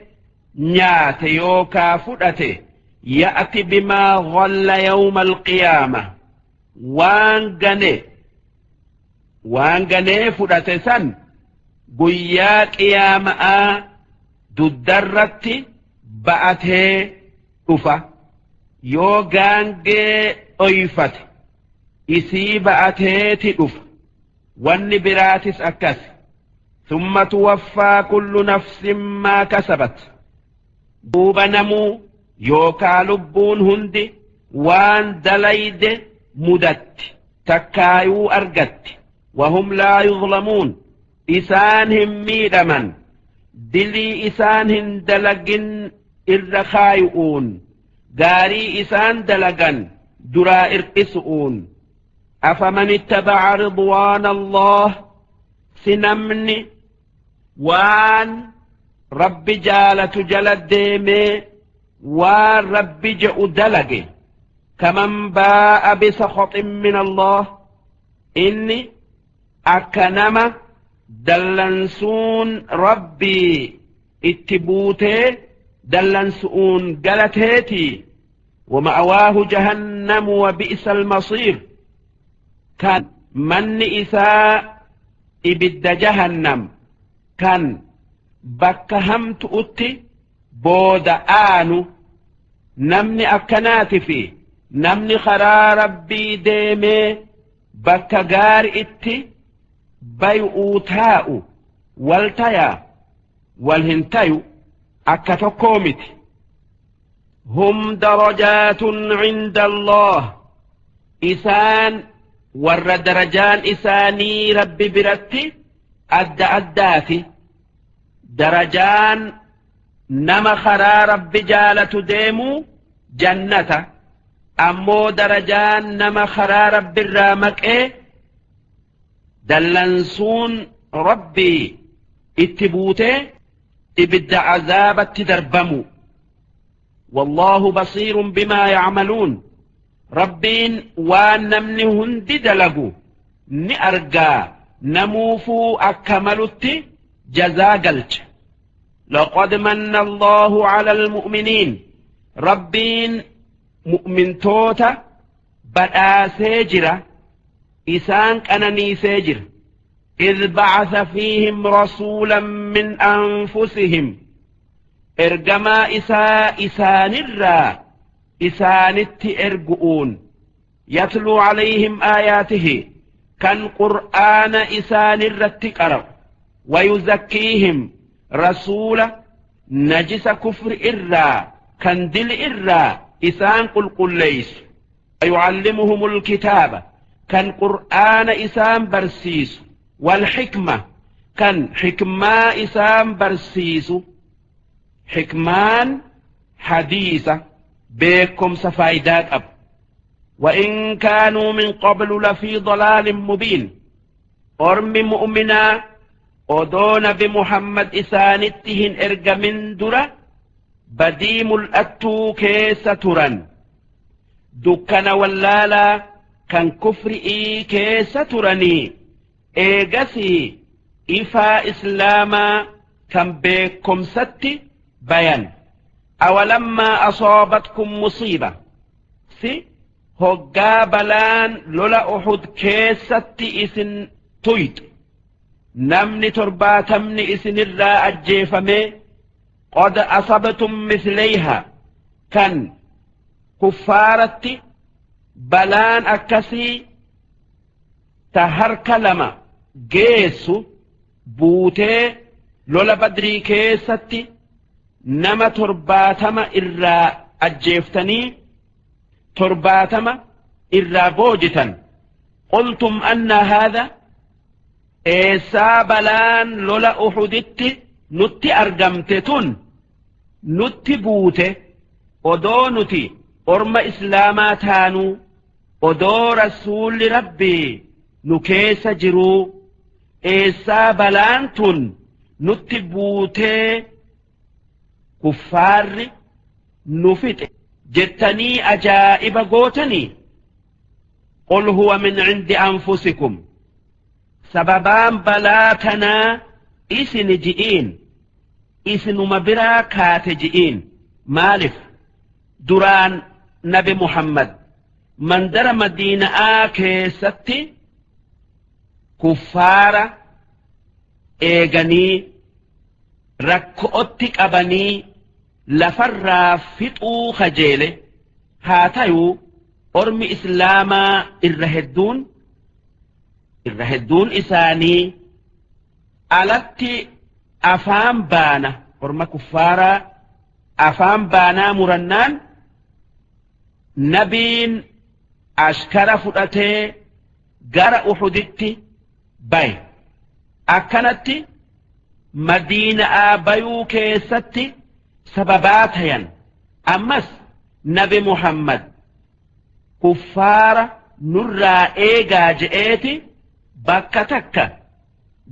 B: nyaate yookaa fudhate, ya'ti bimaa ghalla yawma alqiyaama, waan gane, waan ganee fudhate san guyyaa qiyaama'aa duddarratti ba'atee dhufa. Yoo gaangee dhoyfate isii ba'ateeti dhufa. Wanni biraatis akkas. Thumma tuwaffaa kullu nafsin maa kasabat, duuba namuu yookaa lubbuun hundi waan dalayde mudatti takkaayuu argatti. Wahum laa yuzlamuun, isaan hin miidhaman dilii isaan hin dalagin irra kaayu'uun, gaarii isaan dalagan duraa ir'isu'uun. Afaman ittabaca ridwaana Allah, si namni waan Rabbi jaalatu jala deemee waan Rabbi je'u dalage, kaman baa'a bisakhaxin min Allah, inni akka nama dallansuun Rabbii itti buutee dallansu'uun galateetii? Wama'awaahu jahannamu wa bi'sa almasiir, kan manni isaa ibidda jahannam, kan bakka hamtu'utti booda aanu. Namni akkanaati fi namni karaa Rabbii deemee bakka gaari itti bay'uu taa'u wal tayaa? Wal hin tayu, akka tokkoo miti. Hum darajaatun cinda Allah, isaan warra darajaan isaanii Rabbi biratti adda addaati. Darajaan nama karaa Rabbi jaalatu deemuu jannata, ammoo darajaan nama karaa Rabbirraa maqee dallansuun Rabbii itti buutee ibidda azaabatti darbamu. Wallaahu basiirun bimaa yacmaluun, Rabbiin waan namni hundi dalagu ni argaa, namuufuu akka malutti jazaa galcha. Laqad manna Allaahu ala almu'miniin, Rabbiin mu'mintoota badhaasee jira, isaan qananiisee jira. Idh ba'atha fiihim rasuulan min anfusihim, ergamaa isaa isaanirraa isaanitti ergu'uun. Yatluu alayhim aayaatihi, kan qur'aana isaanirratti qara'u. Wayuzakkiihim, rasuula najisa kufri irraa kan dili irraa isaan qulqulleeysu. Wayucallimuhumul kitaaba, kan qur'aana isaan barsiisu. Walxikma, kan xikmaa isaan barsiisu. Xikmaan hadiisa, beekomsa faayidaa qabu. Wa'in kaanuu min qablu lafii dalaalin mubiin, ormi mu'minaa odoo nabi Muhammad isaanitti hin ergamin dura badii mul'attuu keessa turan, dukkana wallaalaa kan kufri'ii keessa turanii, eegasii ifaa islaamaa kan beekomsatti bayan. Awalammaa asaabatkum musiiba, si hoggaa balaan lola Uhud keessatti isin tuyxe, namni 70n isinirraa ajjeefamee, qad asabtum misleyha, kan kuffaaratti balaan akkasii ta harka lama geessu buutee, lola Badrii keessatti nama 70 irraa ajjeeftanii 70 irraa boojitan. Qultum anna haadha, eessaa balaan lola Uhuditti nutti argamte tun nutti buute, odoo nuti orma islaamaa taanuu, odoo rasuulli Rabbii nu keessa jiruu, eessaa balaan tun nutti buutee kuffaarri nu fixe jettanii ajaa'iba gootanii? Qul huwa min cindi anfusikum, sababaan balaa tanaa isini ji'iin, isinuma biraa kaate ji'iin. Maalif duraan Nabi Muhammad mandara Madiina'aa keessatti kuffaara eeganii rakko'otti qabanii lafarraa fixuu kajeele? Haa tayuu ormi islaamaa irra hedduun isaanii alatti afaan baana, orma kuffaaraa afaan baanaa murannaan, nabiin ashkara fudhatee gara Uhuditti baye. Akkanatti Madiina'aa bayuu keessatti sababaa tayan. Ammas Nabi Muhammad kuffaara nurraa eegaa je'eeti bakka takka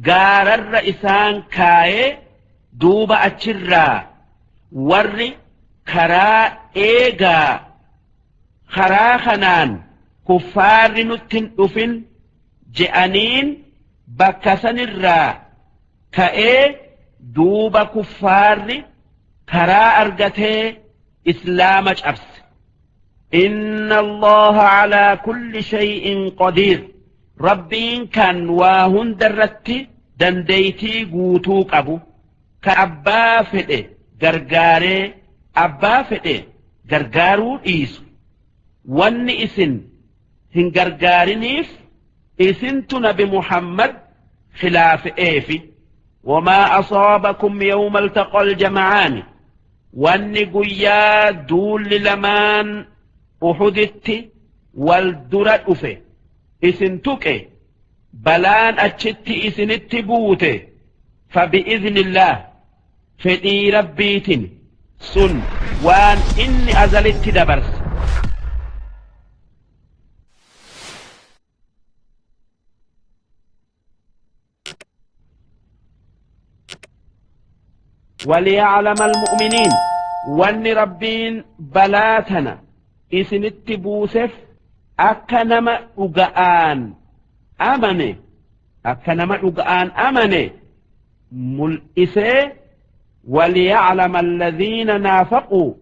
B: gaararra isaan kaayee, duuba achirraa warri karaa eegaa, karaa kanaan kuffaarri nutti hin dhufin je'aniin. Bakka sanirraa ka'ee duuba kuffaarri karaa argatee islaama cabse. إن الله على كل شيء قدير, rabbiin kan waa hundarratti dandeeytii guutuu qabu, ka abbaa fedhe gargaaree abbaa fedhe gargaaruu dhiisu. Wanni isin hin gargaariniif isintu Nabi Muhammad khilaafe'eefi. وما أصابكم يوم التقى الجمعان, wanni guyyaa duulli lamaan Uhuditti wal dura dhufe isin tuqe, balaan achitti isinitti buute, فبإذن الله, fedhii rabbiitin, sun waan inni azalitti dabarse. وليعلم المؤمنين, wanni rabbiin balaa tana isinitti buusef akka nama dhuga'aan amane, akka nama dhuga'aan amane mul'isee, وليعلم الذين نافقوا,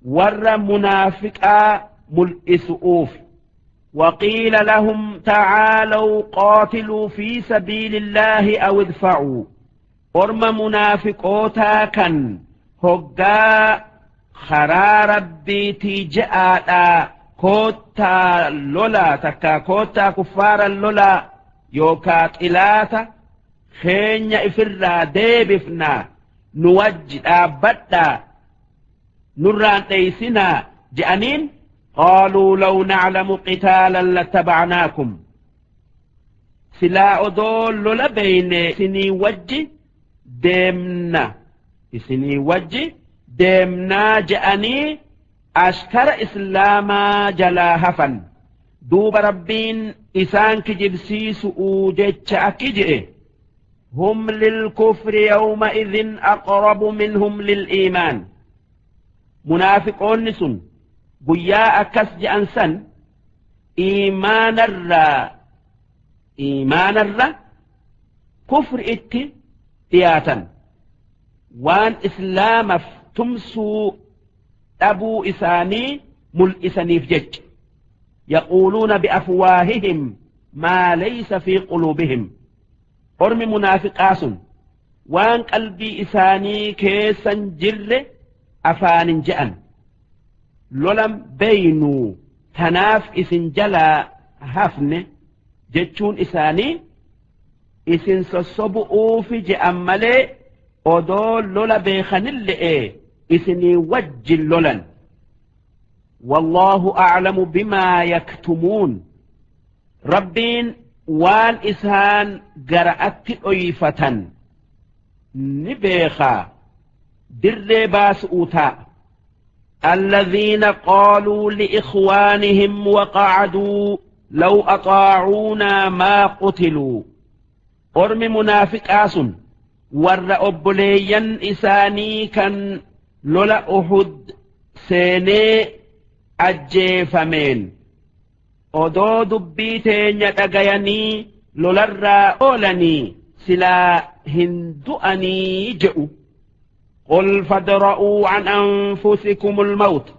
B: warra munaafiqaa mul'isu'uuf. وقيل لهم تعالوا قاتلوا في سبيل الله أو ادفعوا, orma munaafiqootaa kan hoggaa karaa rabbiitii je'aadhaa koottaa lolaa, takkaa koottaa kuffaara lolaa, yookaa xilaata keenya ifirraa deebifnaa nu wajji dhaabbadhaa nurraan dheeysinaa je'aniin, قالوا لو نعلم قتالا لاتبعناكم, silaa odoo lola beeyne isinii wajji deemna, isinii wajji deemnaa je'anii ashkara islaamaa jalaa hafan. Duuba rabbiin isaan kijibsiisu'uu jecha akki je'e: هم للكفر يومئذ أقرب منهم للإيمان. Munaafiqoonni sun guyyaa akkas je'an san iimaanarra kufri itti dhiyaatan, waan islaamaf tumsuu dhabuu isaanii mul'isaniif jecha. يقولون بأفواههم ما ليس في قلوبهم, ormi munaafiqaa sun waan qalbii isaanii keessan jirre afaanin je'an. Lolan beeynuu tanaaf isin jalaa hafne jechuun isaanii isin sossobu'uufi je'an malee, odoo lola beekanille'e isinii wajjin lolan. والله أعلم بما يكتمون, rabbiin waan isaan gara'atti dhoyfatan ni beekaa, dirree baasu'uu taa'a. الذين قالوا لإخوانهم وقعدوا لو أطاعونا ما قتلوا, ormi munaafiqaa sun Warra obboleeyyan isaanii kan lola Uhud seenee ajjeefameen odoo dubbii teenya dhagayanii lolarraa oolanii silaa hin du'anii je'u. قل فادرءوا عن أنفسكم الموت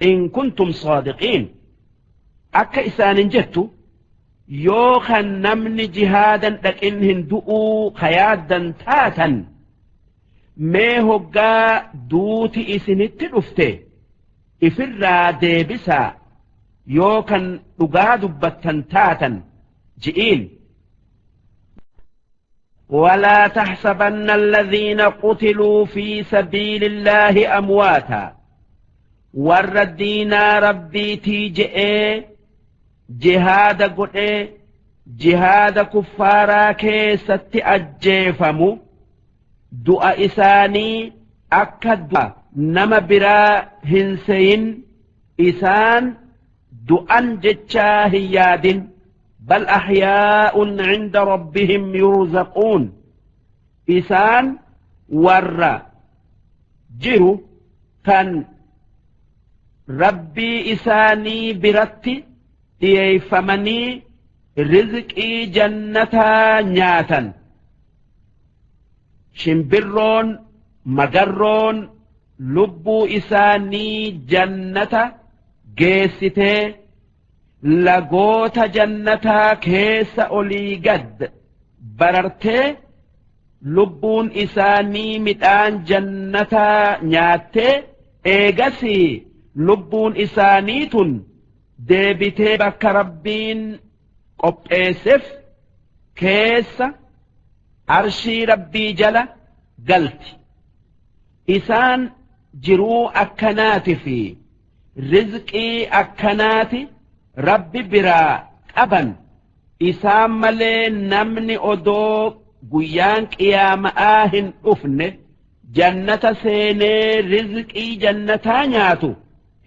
B: إن كنتم صادقين. Akka isaanin jettu, yoo kan namni jihaadan dhaqin hin du'uu kayaaddan taatan, mee hoggaa duuti isinitti dhufte ifirraa deebisaa yoo kan dhugaa dubbattan taatan ji'iin. ولا تحسبن الذين قتلوا في سبيل الله أمواتا. Warra diinaa Rabbiitii je'ee jihaada godhee jihaada kuffaaraa keessatti ajjeefamu du'a isaanii akka du'a nama biraa hin seyin, isaan du'an jechaa hin yaadin. بل أحياء عند ربهم يرزقون. Isaan warra jiru kan Rabbii isaanii biratti dhiyeeffamanii rizqii jannataa nyaatan. Shimbirroon magarroon lubbuu isaanii jannata geessitee lagoota jannataa keessa olii gad barartee lubbuun isaanii midhaan jannataa nyaattee eegasii lubbuun isaanii tun deebitee bakka Rabbiin qopheesseef keessa arshii Rabbii jala galti. Isaan jiruu akkanaati fi rizqii akkanaati Rabbi biraa qaban. Isaan malee namni odoo guyyaan qiyaama'aa hin dhufne jannata seenee rizqii jannataa nyaatu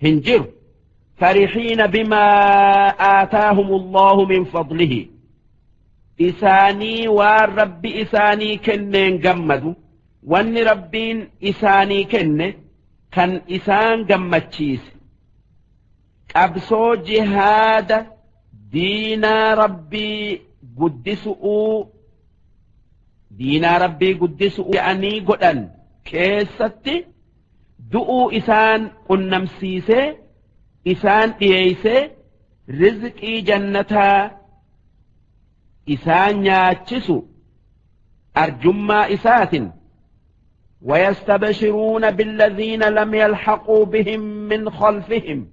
B: hin jiru. فرحين بما آتاهم الله من فضله. Isaanii waan Rabbi isaanii kenneen gammadu. Wanni Rabbiin isaanii kenne kan isaan gammachiise qabsoo jihaada diinaa Rabbii guddisu'uu, diinaa Rabbii guddisu'uu jedhanii godhan keessatti du'uu isaan qunnamsiisee isaan dhiyeeysee rizqii jannataa isaan nyaachisu arjummaa isaatin. ويستبشرون بالذين لم يلحقوا بهم من خلفهم.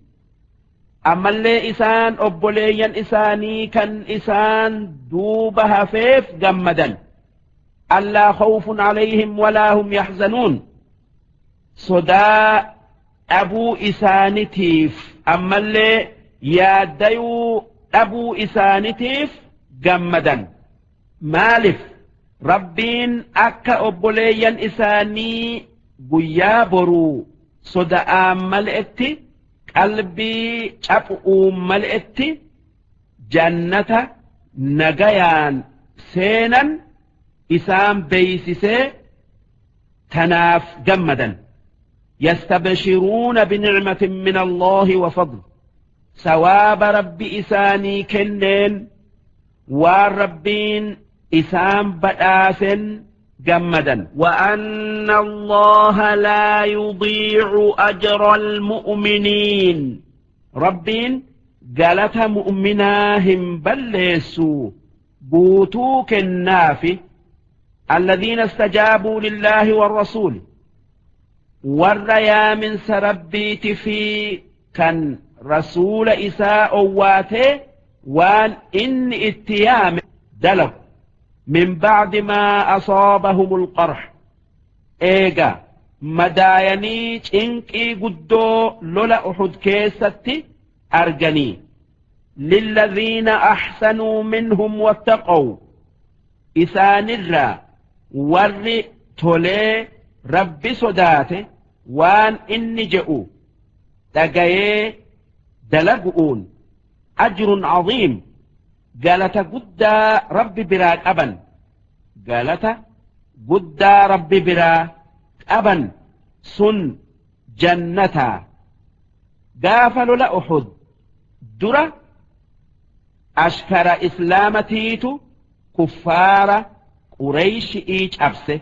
B: Ammallee isaan obboleeyyan isaanii kan isaan duuba hafeef gammadan. ألا خوف عليهم ولا هم يحزنون. Sodaa dhabuu isaanitiif ammallee yaaddayuu dhabuu isaanitiif gammadan. Maalif? Rabbiin akka obboleeyyan isaanii guyyaa boruu soda'aan mal'etti, qalbii caphuun mal'etti jannata nagayaan seenan isaan beeysisee tanaaf gammadan. يستبشرون بنعمة من الله وفضل. Sawaaba Rabbi isaanii kenneen, waan Rabbiin isaan badhaasen gammadan. وأن الله لا يضيع أجر المؤمنين. Rabbiin galata mu'minaa hin balleessu, guutuu kennaafi. الذين استجابوا لله والرسول. Warra yaaminsa Rabbiiti fi kan rasuula isaa owwaatee waan inni itti yaame dalagu. من بعد ما أصابهم القرح. Eega madaayanii cinqii guddoo lola Uxud keessatti arganii. للذين أحسنوا منهم واتقوا. Isaanirraa warri tolee Rabbi sodaate waan inni je'u dhagayee dalagu'uun أجر عظيم. Galata guddaa Rabbi biraa qaban, galata guddaa Rabbi biraa qaban sun jannataa. Gaafa lola Uhud dura ashkara islaamatiitu kuffaara Qureyshi'ii cabse,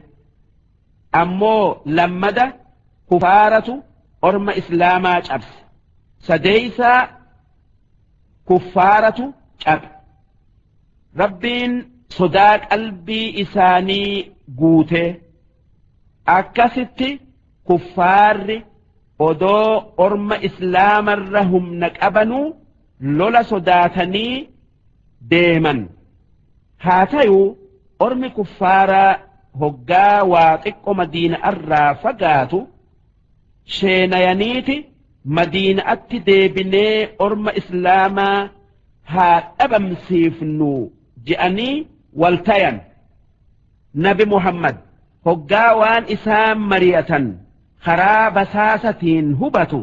B: ammoo lammada kuffaaratu orma islaamaa cabse, sadeeysaa kuffaaratu cabe. Rabbiin sodaa qalbii isaanii guutee akkasitti kuffaarri odoo orma islaamarra humna qabanuu lola sodaatanii deeman. Haa tayuu ormi kuffaaraa hoggaa waa xiqqo Madiina'arraa fagaatu sheenayaniiti Madiina'atti deebinee orma islaamaa haa dhabamsiifnu je'anii wal tayan. Nabi Muhammad hoggaa waan isaan mari'atan karaa basaasatiin hubatu,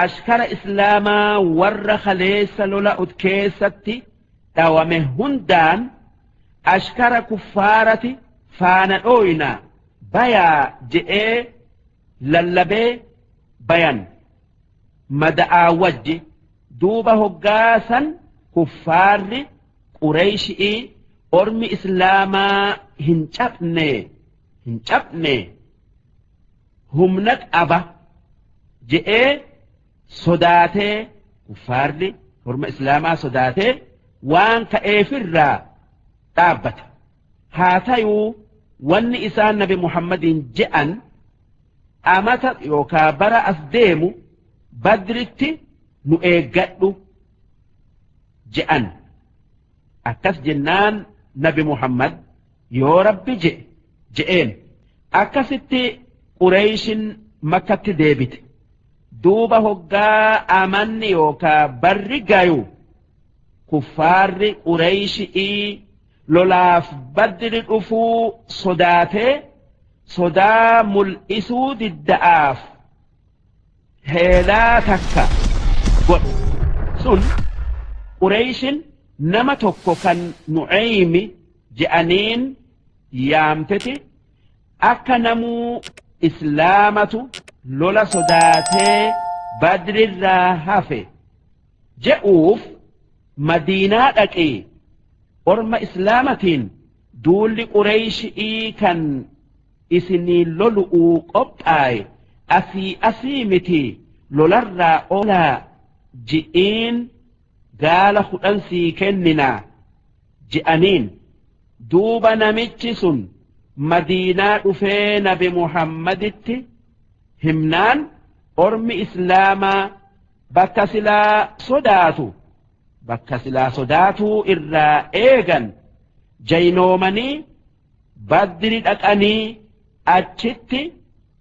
B: ashkara islaamaa warra kaleessa lola Uhud keessatti dhawame hundaan ashkara kuffaarati faana dhooyna bayaa je'ee lallabee bayan mada'aa wajji. Duuba hoggaasan kuffaarri Qureyshi'ii ormi islaamaa hin cabne, hin cabne, humna qaba je'ee sodaatee, kuffaarri orma islaamaa sodaatee waan ka'eefirraa dhaabbata. Haa tayuu wanni isaan Nabi Muhammadiin je'an amata yookaa bara as deemu Badritti nu eeggadhu je'an. Akkas jennaan Nabi Muhammad yoo Rabbi je'e je'een. Akkasitti Qureyshin Makkatti deebite. Duuba hoggaa amanni yookaa barri gayu kuffaarri Qureyshi'ii lolaaf Badri dhufuu sodaatee sodaa mul'isuu didda'aaf heelaa takka godhe. Sun Qureyshin nama tokko kan Nu'aymi je'aniin yaamteti akka namuu islaamatu lola sodaatee Badrirraa hafe je'uuf Madiinaa dhaqii orma islaamatiin duulli Qureyshi'ii kan isinii lolu'uu qophaaye asii asii miti, lolarraa oolaa ji'iin, gaala 10 sii kenninaa je'aniin. Duuba namichi sun Madiinaa dhufee Nabi Muhammaditti himnaan ormi islaamaa bakka silaa sodaatu bakka silaa sodaatuu irraa eegan jaynoomanii Badri dhaqanii achitti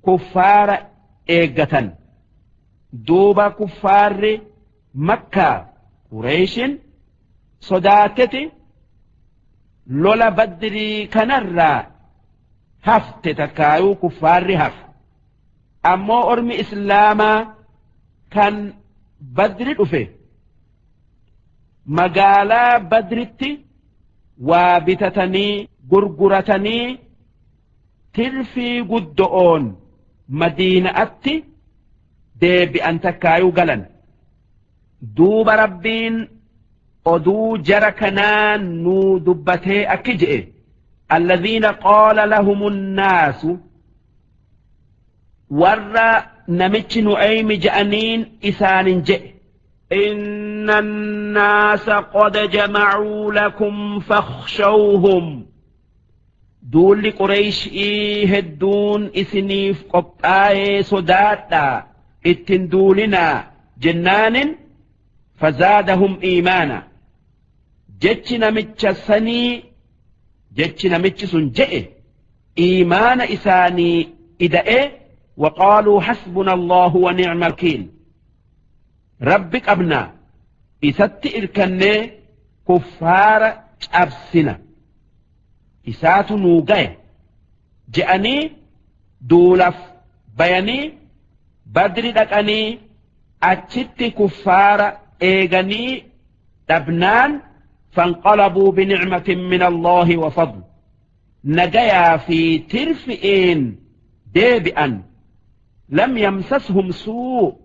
B: kuffaara eeggatan. Duuba kuffaarri Makkaa Qureyshin sodaateti lola Badrii kanarraa hafte, takkaayuu kuffaarri hafe. Ammoo ormi islaamaa kan Badri dhufe magaalaa Badritti waa bitatanii gurguratanii tirfii guddo'oon Madiina'atti deebi'an takkaayuu galan. Duuba Rabbiin oduu jara kanaa nuu dubbatee akki je'e: alladhiina qaala lahumun naasu, warra namichi Nu'aymi je'aniin isaanin je'e: inna annaasa qad jamacuu lakum fakhshawhum, duulli Qureeyshii hedduun isiniif qophaa'ee sodaadhaa ittin duulinaa jennaanin, fazaadahum iimaana. Jechi namicha sanii, jechi namichi sun je'e iimaana isaanii ida'ee, waqaaluu hasbuna Allahu wa ni'mal wakiil, Rabbi qabnaa isatti irkannee kuffaara cabsina, isaatu nuu gaye je'anii duulaf bayanii Badri dhaqanii achitti kuffaara eeganii dhabnaan, fanqalabuu binicmatin min Allahi wa fadl. Nagayaa fi tirfi'iin deebi'an. Lam yamsashum suu,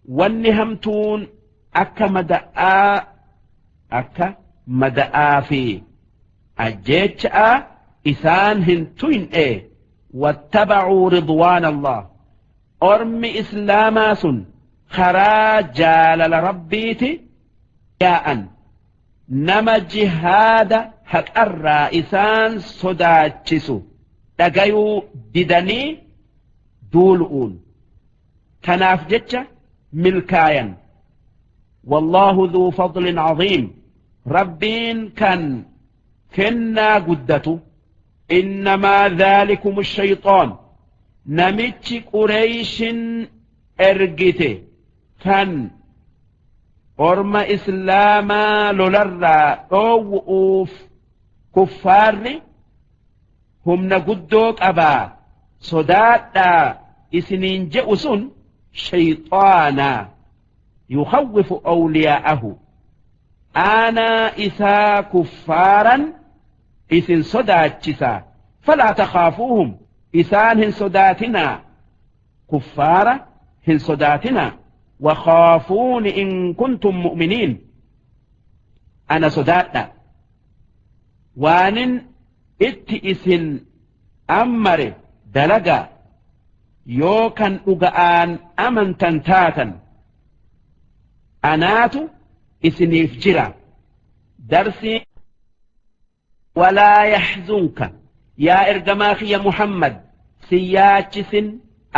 B: wanni hamtuun akka mada'aa, akka mada'aa fi ajjeecha'aa isaan hin tuyne. Wattabacuu ridwaan Allah, ormi islaamaa sun karaa jaalala rabbiiti yaa'an. Nama jihaada haqarraa isaan sodaachisu dhagayuu didanii duulu'uun kanaaf jecha milkaayan. Wallaahu dhuu fadlin caziim, rabbiin kan kennaa guddatu. Innamaa dhaalikum shayxaan, namichi qureeyshin ergite kan orma islaamaa lolarraa dhoowwu'uuf kuffaarri humna guddoo qabaa sodaadhaa isiniin je'u sun shayxaanaa. Yukhawwifu awliyaa'ahu, aanaa isaa kuffaaran isin sodaachisaa. Falaa takhaafuuhum, isaan hin sodaatinaa, kuffaara hin sodaatinaa. Wakhaafuuni in kuntum mu'miniin, ana sodaadha, waanin itti isin ammare dalagaa yoo kan dhuga'aan amantan taatan. Anaatu isiniif jira. Darsii walaa yaxzunka, yaa ergamaa kiyya Muhammad, si yaachisin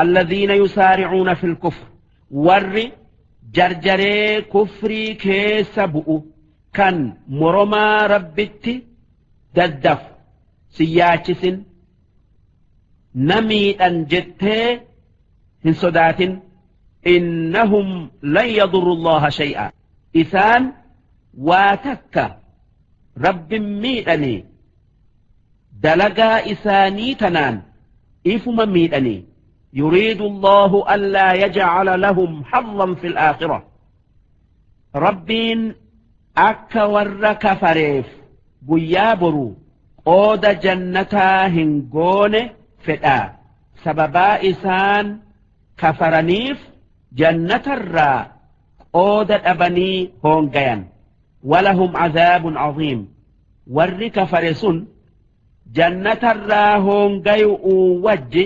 B: alladhiina yusaaricuuna fi lkufr, warri jarjaree kufrii keessa bu'u kan moromaa rabbitti daddafu si yaachisin. Namiidhan jettee hin sodaatin. Innahum lan yadurru allaha shay'a, isaan waa takka rabbin miidhanii, dalagaa isaanii tanaan ifuma miidhanii. Yuriidu allahu anlaa yajcala lahum haddan fi alaakhira, rabbiin akka warra kafareef guyyaa boru qooda jannataa hin goone fedhaa. Sababaa isaan kafaraniif jannatarraa qooda dhabanii hoongayan. Walahum cazaabun caziim, warri kafare sun jannatarraa hoongayu'uu wajji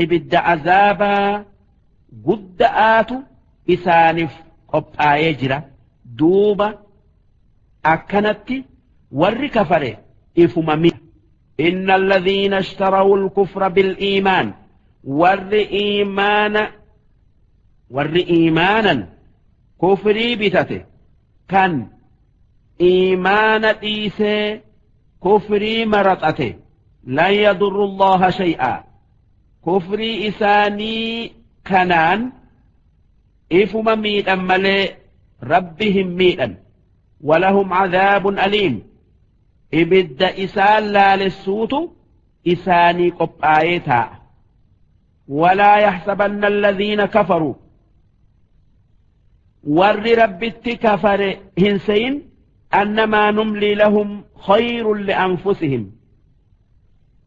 B: ibidda azaabaa gudda'aatu isaaniif qophaayee jira. Duuba akkanatti warri kafare ifuma mi'a. Inna alladhiina ishtarawu al-kufra bil-iimaan, warri iimaana, warri iimaanan kufrii bitate, kan iimaana dhiisee kufrii maraxate, lan yadurru allaha shay'a, kufrii isaanii kanaan ifuma miidhan malee rabbi hin miidhan. Walahum cadaabun aliim, ibidda isaan laalessuutu isaanii qophaayee taa'a. Walaa yaxsabanna alladhiina kafaruu, warri rabbitti kafare hin seyin, annamaa numlii lahum khayrun lianfusihim,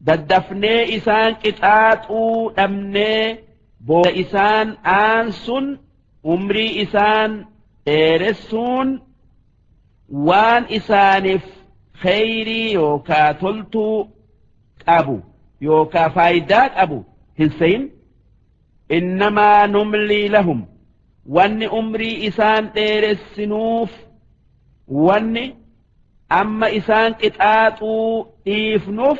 B: daddafnee isaan qixaaxuu dhabnee booda isaan aansun, umrii isaan dheeressuun waan isaaniif kheyrii yookaa toltuu qabu yookaa faayidaa qabu hin seyin. Innamaa numlii lahum, wanni umrii isaan dheeressinuuf, wanni amma isaan qixaaxuu dhiifnuuf,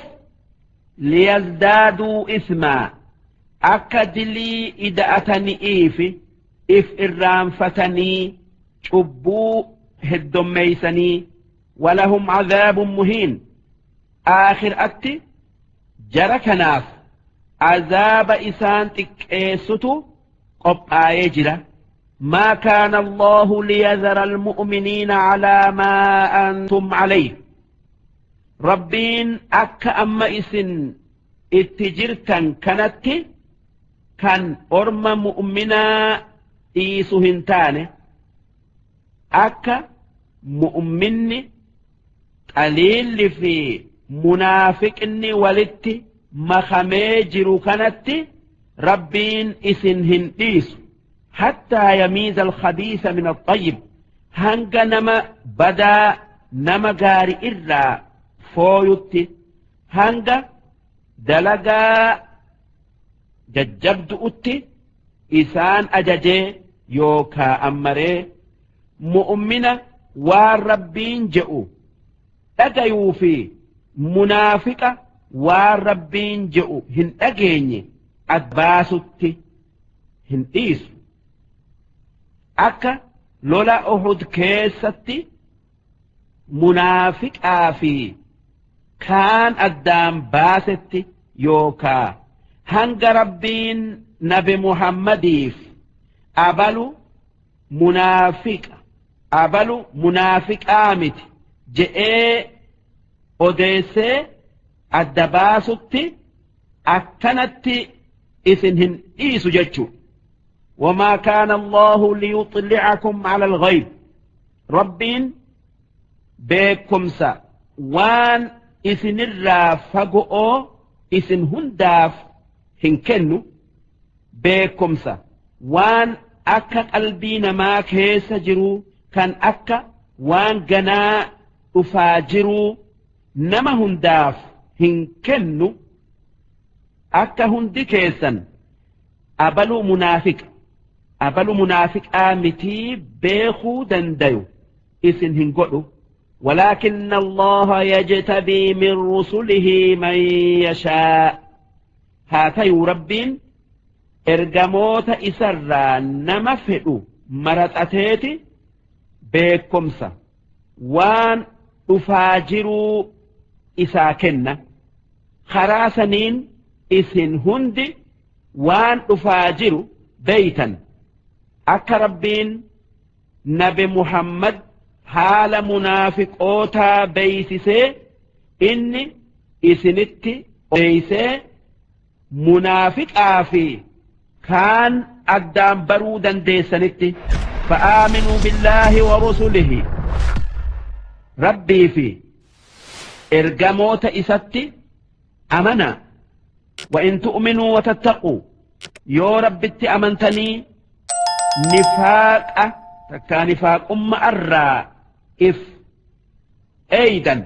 B: liyazdaaduu ismaa, akka dilii ida'atani'iifi if irraanfatanii cubbuu heddommeeysanii. Walahum cadaabun muhiin, aakhir'atti jara kanaaf azaaba isaan xiqqeessutu qophaayee jira. ما كان الله ليذر المؤمنين على ما أنتم عليه، rabbiin akka amma isin itti jirtan kanatti kan orma mu'minaa dhiisu hin taane. Akka mu'minni qaliilli fi Munaafiqni walitti makamee jiru kanatti Rabbiin isin hin dhiisu. Hattaa yamiiza alkhabiisa min alxayyib, hanga nama badaa nama gaari irraa fooyutti, hanga dalagaa jajjabdu'utti isaan ajajee yookaa ammaree mu'mina waan Rabbiin je'u dhagayuu fi munaafiqa waan Rabbiin je'u hin dhageenye adbaasutti hin dhiisu. Akka lola Uhud keessatti munaafiqaa fi kaan addaan baasetti, yookaa hanga Rabbiin Nabi Muhammadiif abalu munaafiqa, abalu munaafiqaa miti je'ee odeessee adda baasutti, akkanatti isin hin dhiisu jechu. وما كان الله ليطلعكم على الغيب. Rabbiin beekumsa waan isinirraa fago'oo isin hundaaf hin kennu. Beekumsa waan akka qalbii namaa keessa jiruu, kan akka waan ganaa dhufaa jiruu, nama hundaaf hin kennu. Akka hundi keessan abalu munaafiqa, abalu munaafiqaa mitii beekuu dandayu isin hin godhu. ولكن الله يجتبي من رسله من يشاء. Haa tayuu, Rabbiin ergamoota isarraa nama fedhu maraxateeti beekumsa waan dhufaa jiruu isaa kenna. Karaa saniin isin hundi waan dhufaa jiru beeytan. Akka Rabbiin Nabi Muhammad haala munaafiqootaa beeysisee inni isinitti odeeysee munaafiqaa fi kaan addaan baruu dandeessanitti. فآمنوا بالله ورسله. Rabbii fi ergamoota isatti amanaa. وإن تؤمنوا وتتقوا, yoo Rabbitti amantanii nifaaqa takkaa nifaaqumma irraa if eeydan,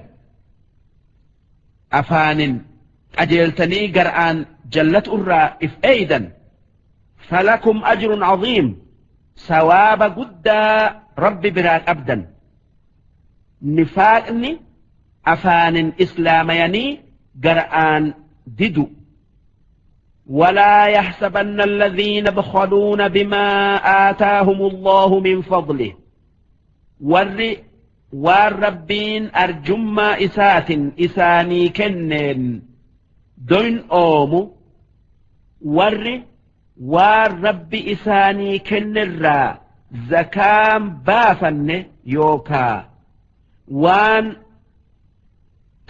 B: afaanin qajeeltanii gar'aan jallatu irraa if eeydan, فلكم أجر عظيم, sawaaba guddaa Rabbi biraa qabdan. Nifaaqni afaanin islaamayanii gar'aan didu. ولا يحسبن الذين يبخلون بما آتاهم الله من فضله. Warri waan Rabbiin arjummaa isaatin isaanii kenneen doyn oomu, warri waan Rabbi isaanii kennerraa zakaan baafanne yookaa waan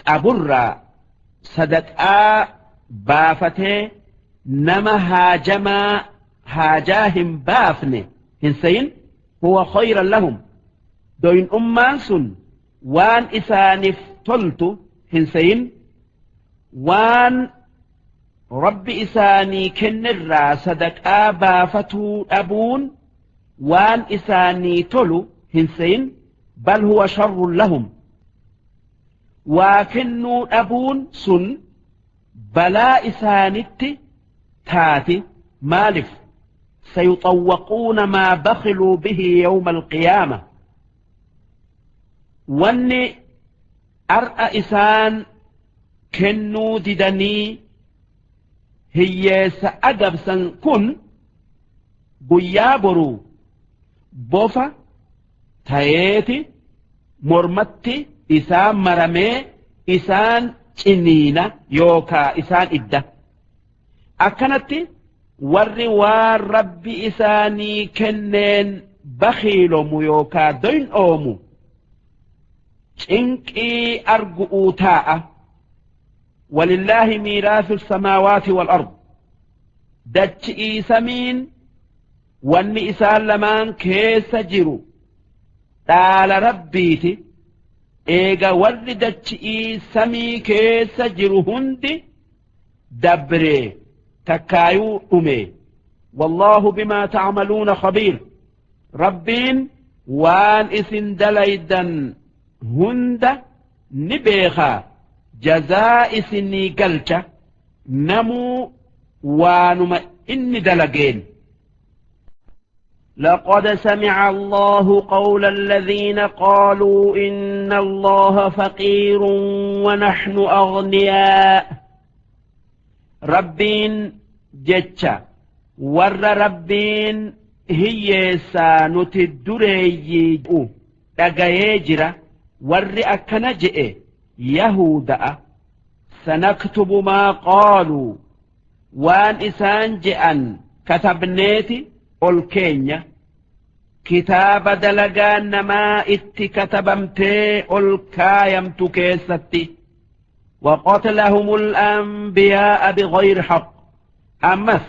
B: qaburraa sadaqaa baafatee nama haajamaa haajaa hin baafne hin seyin. هو خيرا لهم, doyin ummaan sun waan isaaniif toltu hin seyin. Waan Rabbi isaanii kennerraa sadaqaa baafatuu dhabuun waan isaanii tolu hin seyin. بل هو شر لهم, waa kennuu dhabuun sun balaa isaanitti taati. Maalif? سيطوقون ما بخلوا به يوم القيامة. Wanni ar'a isaan kennuu didanii hiyyeessa agabsan kun guyyaa boruu bofa tayeeti mormatti isaan maramee isaan ciniina yookaa isaan idda. Akkanatti warri waan Rabbi isaanii kenneen bakhiilomu yookaa doyn oomu cinqii argu'uu taa'a. ولله ميراث السماوات والأرض. Dachi'ii samiin, wanni isaan lamaan keessa jiru, dhaala Rabbiiti. Eega warri dachi'ii samii keessa jiru hundi dabree takkaayuu dhume. Wallaahu bimaa ta'maluuna khabiir. Rabbiin waan isin dalaydan hunda ni beekaa, jazaa isinii galcha, namuu waanuma inni dalageen. لقد سمع الله قول الذين قالوا إن الله فقير ونحن أغنياء. Rabbiin jecha warra Rabbiin hiyyeessaa, nuti dureeyyii dhagayee jira. Warri akkana je'e Yahuda'a. سنكتب ما قالوا, waan isaan je'an katabneeti ol keenya, kitaaba dalagaa namaa itti katabamtee ol kaayamtu keessatti. وقتلهم الأنبياء بغير حق, ammas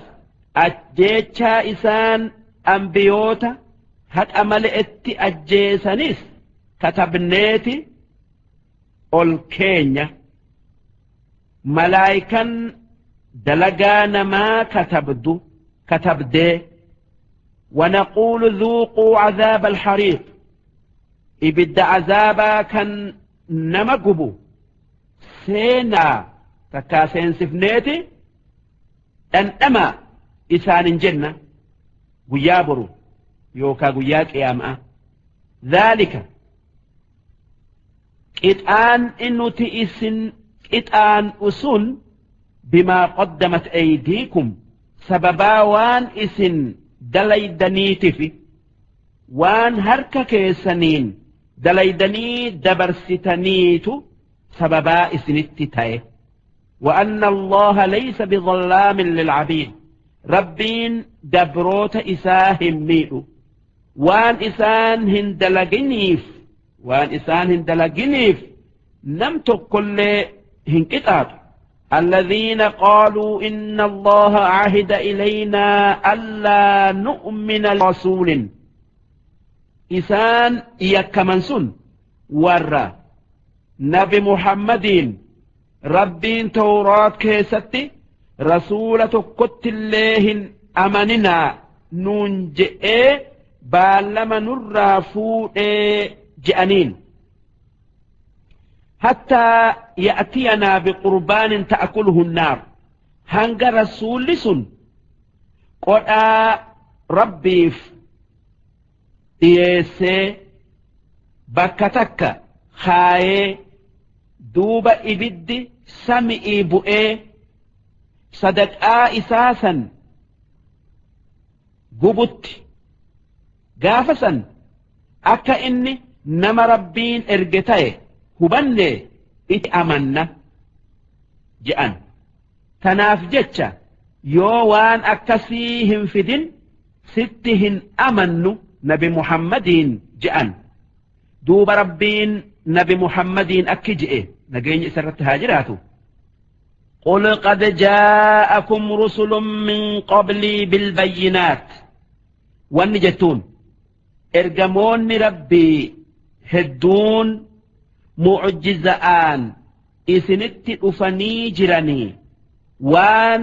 B: ajjeechaa isaan ambiyoota haqa male'etti ajjeesanis katabneeti ol keenya. Malaayikan dalagaa namaa katabdu katabdee. ونقول ذوقوا عذاب الحريق, ibidda azaabaa kan nama gubu seenaa takkaa seensifneeti dhandhama isaanin jenna guyyaa boru yookaa guyyaa qiyaamaa. ذلك, qixaan nuti isin qixaan usun, بما قدمت أيديكم, sababaa waan isin dalaydaniitifi, waan harka keessaniin dalaydanii dabarsitaniitu sababaa isinitti ta'e. وأن الله ليس بظلام للعبيد. Rabbiin gabroota isaa hin miidhu. Waan isaan hin dalaginiif, waan isaan hin dalaginiif nam tokkollee hin qixaaxu. الذين قالوا إن الله عهد إلينا ألا نؤمن لرسول. Isaan yakkaman sun warra Nabi Muhammadiin, Rabbiin Tawraat keessatti rasuula tokkotti illee hin amaninaa nuun je'ee baallama nurraa fuudhee je'aniin. حتى يأتينا بقربان تأكله النار, hanga rasuulli sun qodhaa Rabbiif dhiyeessee bakka takka kaayee, duuba ibiddi sami'ii bu'ee sadaqaa isaa san gubutti, gaafa san akka inni nama Rabbiin erge ta'e hubanne itti amanna je'an. Tanaaf jecha yoo waan akkasii hin fidin sitti hin amannu Nabi Muhammadiin je'an. Duuba Rabbiin Nabi Muhammadiin akki je'e, nageenya isarratti haa jiraatu: قل قد جاءكم رسل من قبلي بالبينات, wanni jettuun ergamoonni Rabbii hedduun mucjiza'aan isinitti dhufanii jiranii, waan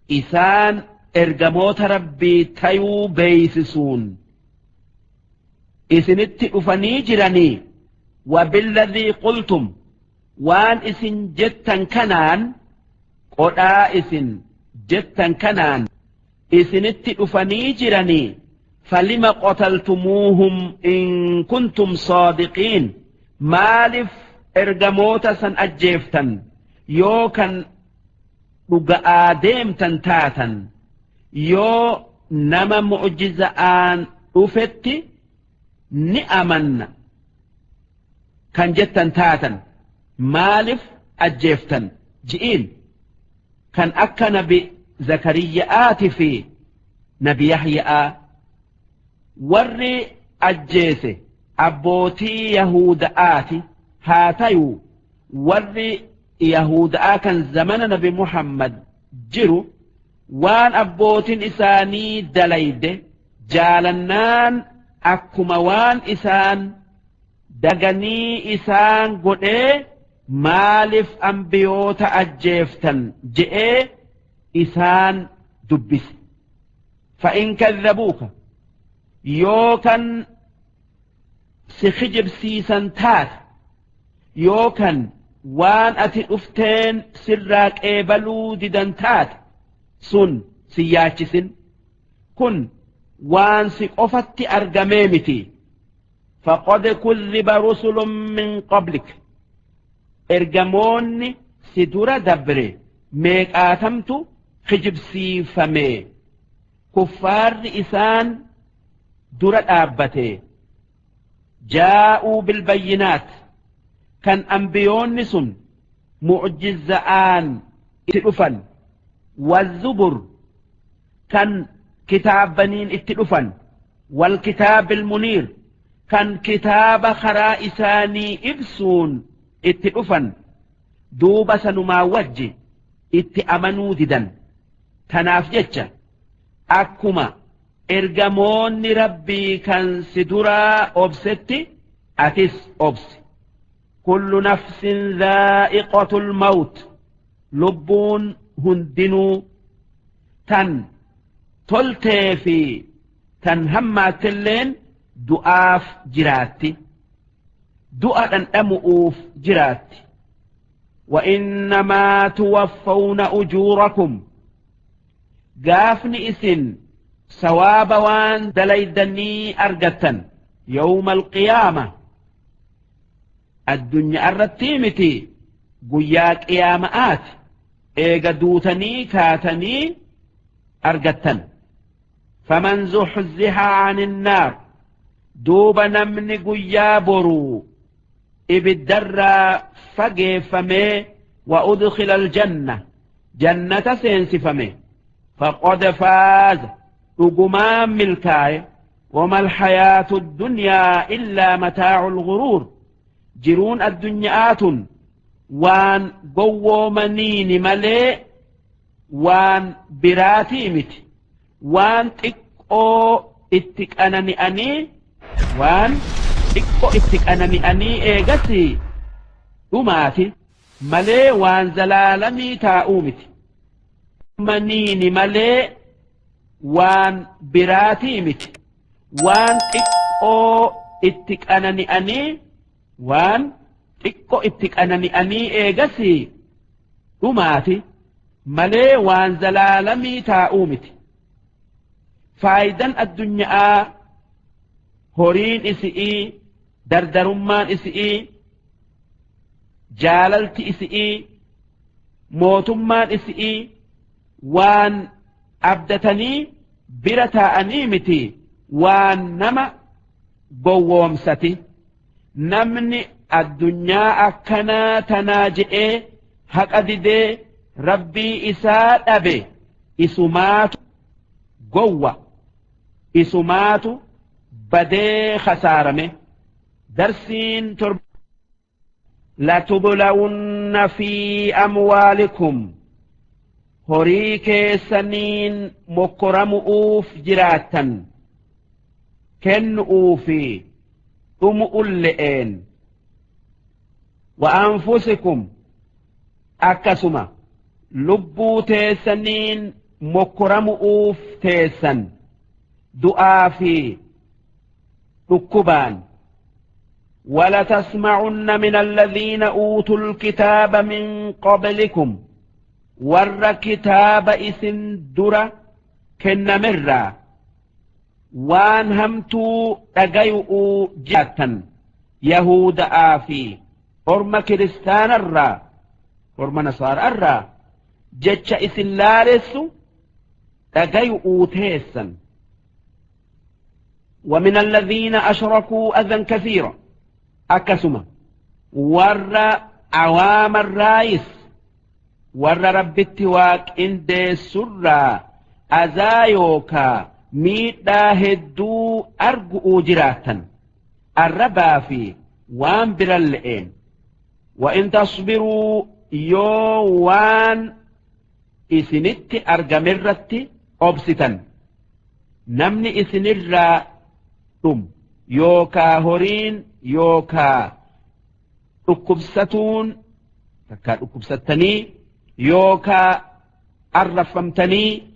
B: isaan ergamoota Rabbii tayuu beeysisuun isinitti dhufanii jiranii. وبالذي قلتم, waan isin jettan kanaan, qodhaa isin jettan kanaan isinitti dhufanii jiranii. فلم قتلتموهم إن كنتم صادقين? Maaliif ergamoota san ajjeeftan yoo kan dhuga'aa deemtan taatan, yoo nama mu'jiza'aan dhufetti ni amanna kan jettan taatan, maaliif ajjeeftan ji'iin? Kan akka Nabi Zakariyya'aati fi Nabi Yahya'aa warri ajjeese abbootii Yahuda'aati. Haa tayuu warri Yahuda'aa kan zamana Nabi Muhammad jiru waan abbootiin isaanii dalayde jaalannaan akkuma waan isaan Daganii isaan godhee maalif ambiyoota ajjeeftan je'ee isaan dubbise. Fa'in kadhabuuka, yoo kan si kijibsiisan taate, yookan waan ati dhufteen sirraa qeebaluu didan taate, sun si yaachisin. Kun waan si qofatti argamee miti. فقد كذب رسل من قبلك, ergamoonni si dura dabre meeqaatamtu kijibsiifame, kuffaarri isaan dura dhaabbate. جاءوا بالبينات, kan ambiyoonni sun mucjiza'aan itti dhufan, والزبر, kan kitaabbaniin itti dhufan, والكتاب المنير, kan kitaaba karaa isaanii ibsuun itti dhufan. Duuba sanumaa wajji itti amanuu didan. Tanaaf jecha akkuma ergamoonni Rabbii kan si duraa obsetti atis obsi. كل نفس ذائقة الموت, lubbuun hundinuu tan toltee fi tan hammaattilleen du'aaf jiraatti, du'a dhandhamu'uuf jiraatti. وإنما توفون أجوركم, gaafni isin sawaaba waan dalaydanii argattan يوم القيامة, addunyaa irratti miti, guyyaa qiyaama'aati, eega duutanii kaatanii argattan. فمن زحزح عن النار, duuba namni guyyaa boruu ibiddarraa fageeffamee, وأدخل الجنة, jannata seensifame, فقد فاز, dhugumaan milkaaye. وما الحياة الدنيا إلا متاع الغرور, jiruun addunyaatun waan gowwoomaniini malee waan biraatii miti. Waan xiqqoo itti qanani'anii, waan xiqqoo itti qanani'anii eegasii dhumaati malee waan zalaalamii taa'uu miti. Maniini malee waan biraatii miti. Waan xiqqoo itti qanani'anii, waan xiqqoo itti qanani'anii eegasii dhumaati malee waan zalaalamii taa'uu miti. Faayidan addunyaa, horiin isi'ii, dardarummaan isi'ii, jaalalti isi'ii, mootummaan isi'ii waan abdatanii bira taa'anii miti, waan nama gowwoomsati. Namni addunyaa akkanaa tanaa je'ee haqa didee Rabbii isaa dhabe isumaatu gowwa, isumaatu badee khasaarame. Darsiin torba: لتبلون في أموالكم, horii keessaniin mokkoramu'uuf jiraattan, kennu'uu fi dhumu'un le'een, وأنفسكم, akkasuma lubbuu teessaniin mokkoramu'uuf teessan, du'aa fi dhukkubaan. ولتسمعن من الذين أوتوا الكتاب من قبلكم, warra kitaaba isin dura kennamerraa waan hamtuu dhagayu'uu jiraattan, Yahuda'aa fi orma kiristaanarraa, orma nasaararraa jecha isin laalessu dhagayu'uu teessan. ومن الذين أشركوا أذى كثيرا, akkasuma warra awaamarraayis, warra Rabbitti waaqindeessurraa azaa yookaa miidhaa hedduu argu'uu jiraattan, arrabaa fi waan biran le'een. وإن تصبروا, yoo waan isinitti argamirratti obsitan, namni isinirraa dhumu Yookaa horiin yookaa dhukkubsatuun takkaa dhukkubsattanii yookaa arrafamtanii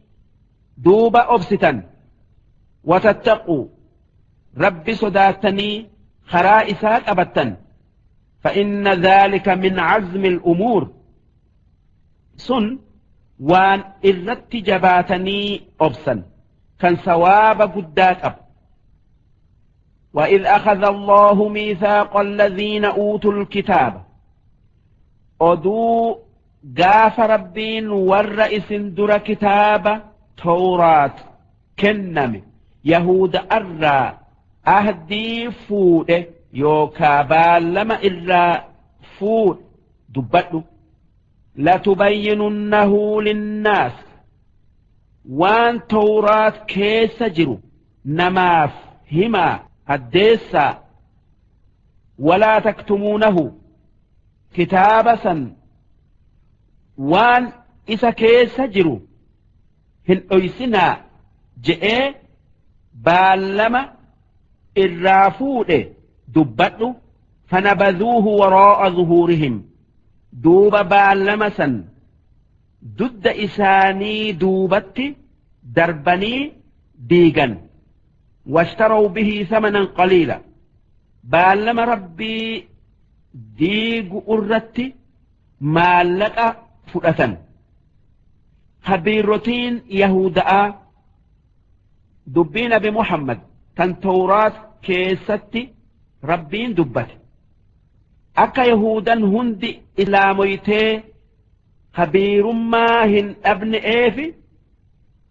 B: duuba obsitan watattaquu rabbi sodaattanii karaa isaa qabattan فإن ذلك من عزم الأمور sun waan irratti jabaatanii obsan kan sawaaba guddaa qabu. وإذ أخذ الله ميثاق الذين أوتوا الكتاب oduu gaafa rabbiin warra isin dura kitaaba tawraat kenname yahuda irraa ahdii fuudhe yookaa baallama irraa fuudhe dubbadhu latubayyinunnahu linnaas waan tawraat keessa jiru namaaf himaa addeessaa walaa taktumuunahu kitaaba san waan isa keessa jiru hin dhoysinaa je'ee baallama irraa fuudhe dubbadhu fanabadhuuhu waraa'a zuhuurihim duuba baallama san dudda isaanii duubatti darbanii diigan washtaraw bihi thamanan qaliila baallama rabbii diigu irratti maallaqa fudhatan. Habiirotiin yahuda'a dubbii nabi Muhammad kan tawraat keessatti rabbiin dubbate akka yahudan hundi islaamoytee habiirummaa hin dhabne'eefi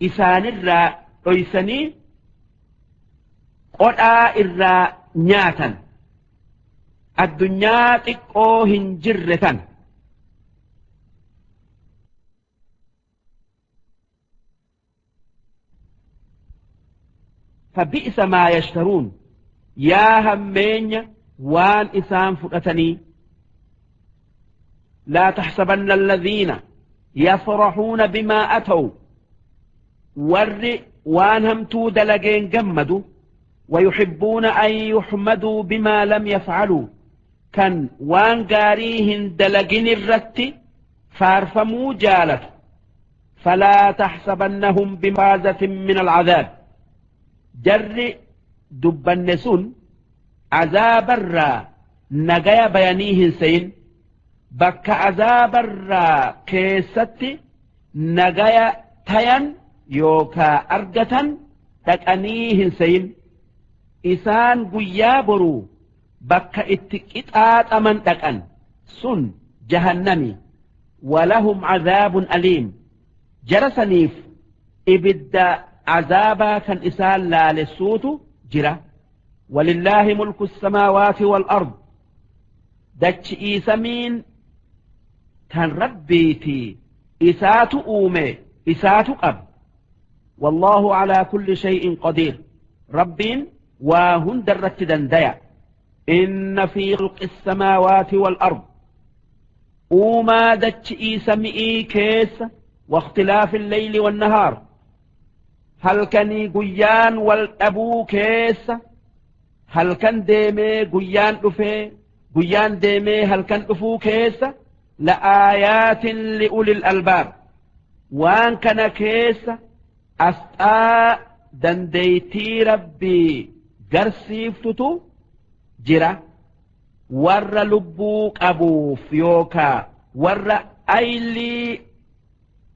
B: isaanirraa dhoysanii qodhaa irraa nyaatan addunyaa xiqqoo hin jirre tan. فبئس ما يشترون يا همين وان إسان فرأتني. لا تحسبن الذين يفرحون بما أتوا ور وان همتو دلقين جمدوا ويحبون أن يحمدوا بما لم يفعلوا كان وان قاريهن دلقين الرت فارفموا جالت فلا تحسبنهم بمفازة من العذاب جر دبنسون عذاب الرا نجايا بيانيهن سين بك عذاب الرا كيستي نجايا تيان يوكا أرجة تكأنيهن سين إسان قيابرو بك اتكتات أمن تكأن سن جهنمي ولهم عذاب أليم جرسنيف إبدا عذابا كان إسان لا للسوت جرا. ولله ملك السماوات والأرض دتش إيسامين كان ربيتي إسات أومي إسات أب والله على كل شيء قدير ربين وهن درت دنديا. إن في خلق السماوات والأرض أوما دتش إيسامي كيس واختلاف الليل والنهار هل كان قيان والأبو كيس هل كان ديمي قيان أفي قيان ديمي هل كان أفو كيس لآيات لأولي الألباب وان كان كيس أسطاء دنديتي ربي قرسيفتو جرا ور لبوك أبو فيوكا ور أيلي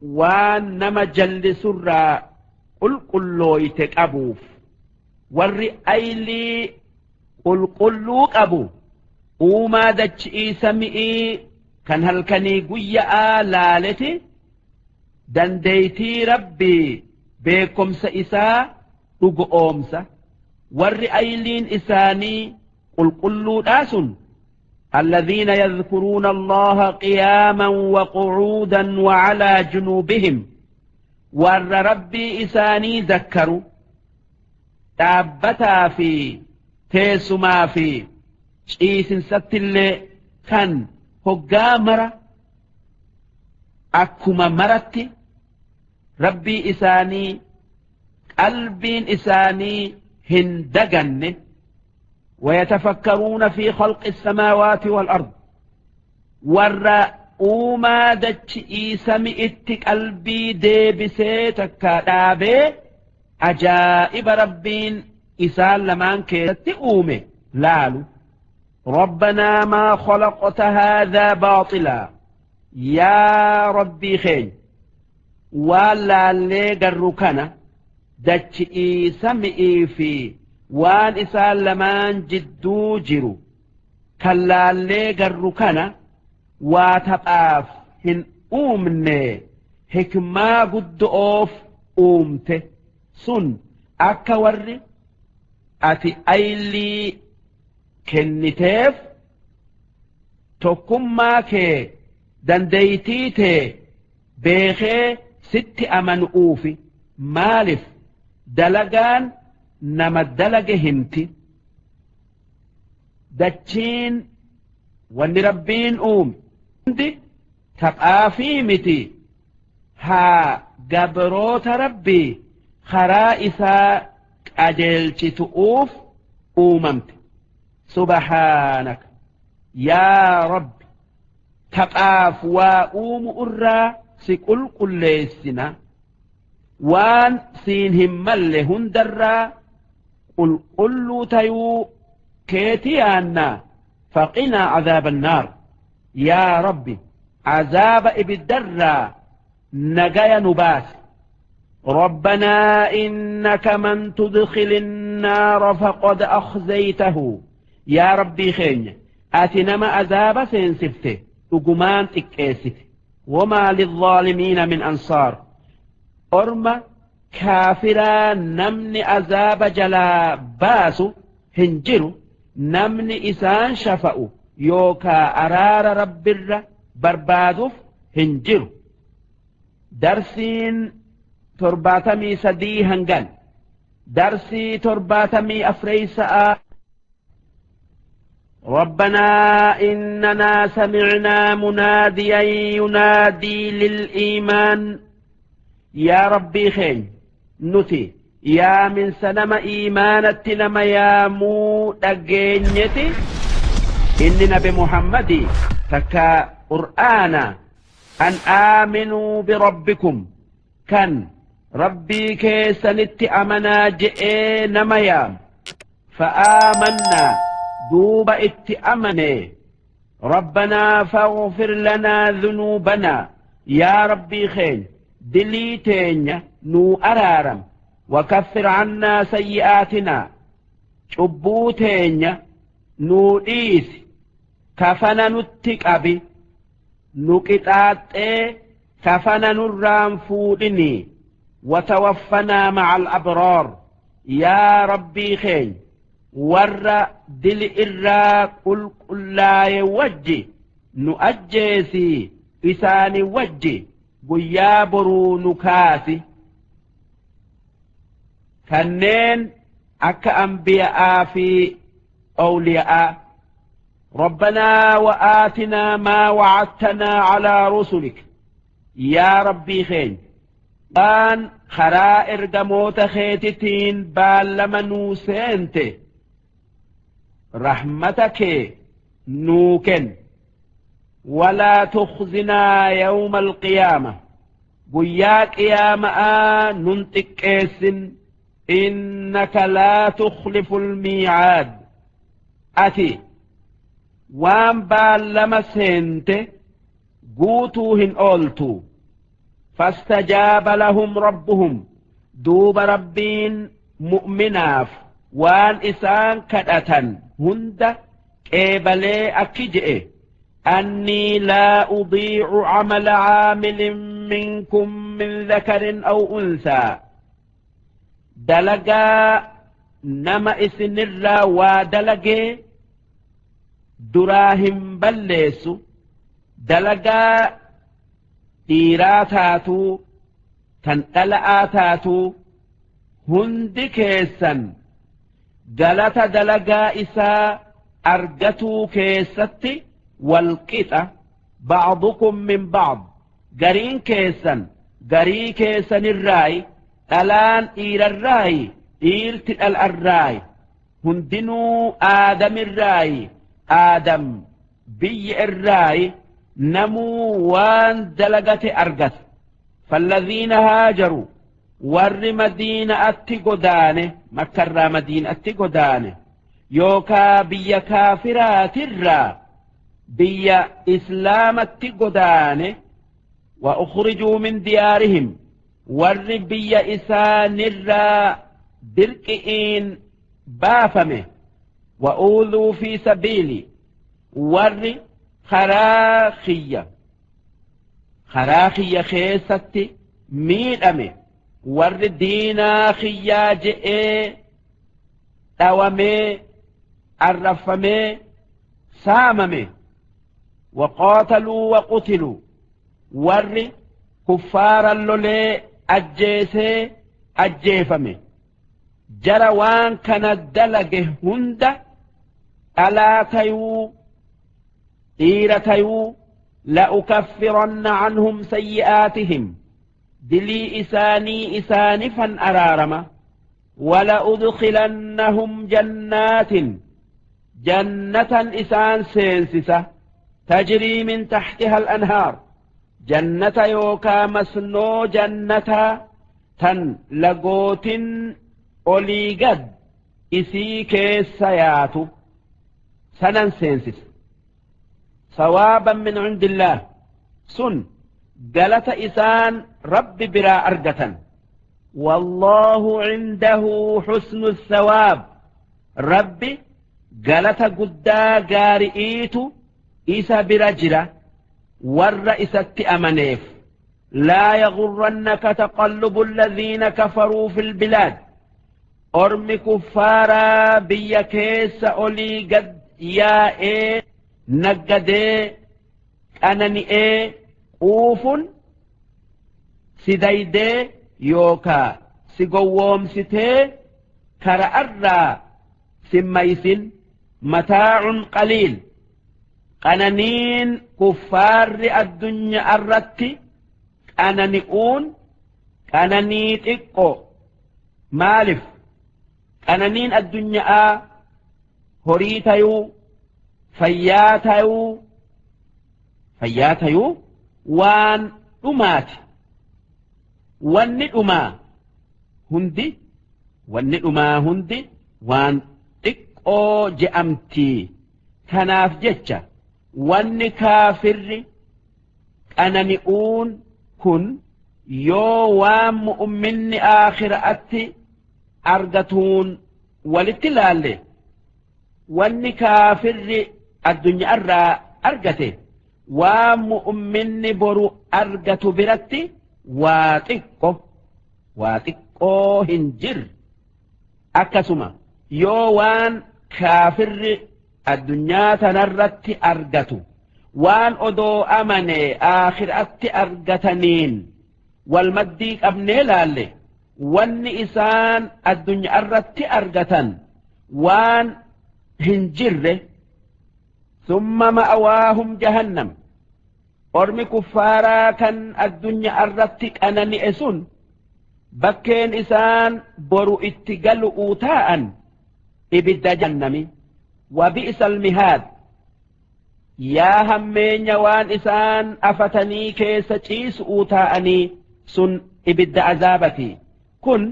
B: وان نما جلسرا qulqullooyte qabuuf warri aylii qulqulluu qabu uumaa dachi'ii sami'ii kan halkanii guyya'aa laaleti dandeeytii rabbii beekomsa isaa dhugo oomsa warri ayliin isaanii qulqulluudhaa sun الذين يذكرون الله قياما وقعودا وعلى جنوبهم ور ربي إساني ذكروا تابتا في تيسما في شئيس ستل كان هقامرة أكما مرت ربي إساني قلبين إساني هندقن ويتفكرون في خلق السماوات والأرض warra uumaa dachi'ii sami'itti qalbii deebisee takka dhaabee ajaa'iba Rabbiin isaan lamaan keessatti uume laalu. ربنا ما خلقت هذا باطلا yaa Rabbii keenya, waan laallee garru kana, dachi'ii sami'ii fi waan isaan lamaan jidduu jiru kan laallee garru kana, waa taphaaf hin uumne, hikmaa guddo'oof uumte. Sun akka warri ati aylii kenniteef tokkummaa kee, dandeeytii tee beekee sitti amanu'uufi. Maalif dalagaan nama dalage himti. Dachiin wanni Rabbiin uume hundi taphaafii miti, haa gabroota Rabbii karaa isaa qajeelchitu'uuf uumamte. سبحانك yaa Rabbi, taphaaf waa uumu irraa si qulqulleessina, waan siin hin malle hundarraa qulqulluu tayuu keeti yaannaa. فقنا عذاب النار yaa Rabbi, azaaba ibiddarraa nagaya nu baasi. ربنا إنك من تدخل النار فقد أخزيته yaa Rabbii keenya, ati nama azaaba seensifte dhugumaan xiqqeessite. وما للظالمين من أنصار orma kaafiraa namni azaaba jalaa baasu hin jiru, namni isaan shafa'u yookaa araara Rabbirra barbaaduuf hin jiru. Darsiin 73 hangan. Darsii 74. ربنا إننا سمعنا مناديا ينادي للإيمان yaa Rabbii keenya, nuti yaaminsa nama iimaanatti nama yaamuu dhageenyeti, inni Nabi Muhammadi takka Qur'aana. أن آمنوا بربكم kan Rabbii keessanitti amanaa je'ee nama yaam. فآمنا duuba itti amane. ربنا فاغفر لنا ذنوبنا yaa Rabbii keenya, dilii teenya nuu araaram. وكفر عنا سيئاتنا cubbuu teenya nuu dhiisi, kafana nutti qabi, nu qixaaxxee kafana nurraan fuudhinii. وتوفنا مع الأبرار yaa Rabbii keenya, warra dili irraa qulqullaaye wajji nu ajjeesii, isaani wajji guyyaa boruu nu kaasi, kanneen akka anbiya'aa fi awliya'aa. ربنا وآتنا ما وعدتنا على رسلك yaa Rabbii keenya, waan karaa ergamoota keetitiin baallama nuu seente, rahmata kee nuu kenni. ولا تخزنا يوم القيامة guyyaa qiyaama'aa nun xiqqeessin. إنك لا تخلف الميعاد ati waan baallama seente guutuu hin ooltu. فاستجاب لهم ربهم duuba Rabbiin mu'minaaf waan isaan kadhatan hunda qeebalee akki je'e: أني لا أضيع عمل عامل منكم من ذكر أو أنثى dalagaa nama isinirraa waa dalagee duraa hin balleessu, dalagaa dhiiraa taatuu tan dhala'aa taatuu, hundi keessan galata dalagaa isaa argatuu keessatti walqixa. بعضكم من بعض gariin keessan garii keessanirraayi, dhalaan dhiirarraayi, dhiirti dhal'arraayi. Hundinuu Aadamirraayi, Aadam biyya irraayi. Namuu waan dalagate argata. Falladhiina haajaru, warri Madiina'atti godaane, Makkarraa Madiina'atti godaane, yookaa biyya kaafiraatirraa biyya Islaamatti godaane, wa ukhrijuu min diyaarihim, warri biyya isaanirraa dirqi'iin baafame, wa uudhuu fi sabiili, warri karaa kiyya keessatti miidhame, warri diinaa kiyyaa je'ee dhawamee, arrafamee, saamame, waqaataluu waqutiluu, warri kuffaara lolee ajjeesee ajjeefame, jara waan kana dalage hunda, dhalaa tayuu dhiira tayuu, la'ukaffiranna canhum sayyi'aatihim, dilii isaanii isaanifan araarama, wala'udkilannahum jannaatin, jannatan isaan seensisa, tajrii min taxtiha al-anhaar, jannata yookaa masnoo jannataa tan lagootin olii gad isii keessa yaatu sanan seensisa. Sawaaban min cindillaah, sun galata isaan Rabbi biraa argatan. Wallaahu cindahu xusnu thawaab, Rabbi galata guddaa gaari'iitu isa bira jira warra isatti amaneef. Laa yagurrannaka taqallubu alladhiina kafaruu fi lbilaad, ormi kuffaaraa biyya keessa olii gad yaa'ee naggadee qanani'ee quufun si daydee yookaa si gowwoomsitee kara'arraa simmaysin. Mataacun qaliil, qananiin kuffaarri addunyaa irratti qanani'uun qananii xiqqo. Maalif? Qananiin addunyaa horii tayuu, fayyaa tayuu waan dhumaati. Wanni dhumaa hundi waan xiqqoo je'amtii. Kanaaf jecha wanni kaafirri qanani'uun kun yoo waan mu'umminni aakhiraatti argatuun walitti laalle, wanni kaafirri addunyaa irraa argate waan mu'umminni boru argatu biratti waa xiqqo, waa xiqqoo hin jirre. Akkasuma yoo waan kaafirri addunyaa tanarratti argatu waan odoo amane aakhiraatti argataniin wal maddii qabnee laalle, wanni isaan addunyaa irratti argatan waan hin jirre. Summa ma'awaahum jahannam, ormi kuffaaraa kan addunyaa irratti qanani'e sun bakkeen isaan boru itti galu'uu taa'an ibidda jahannami. Wa bi'sal mihaad, yaa hammeenya waan isaan afatanii keessa ciisu'uu taa'anii sun ibidda azaabati. Kun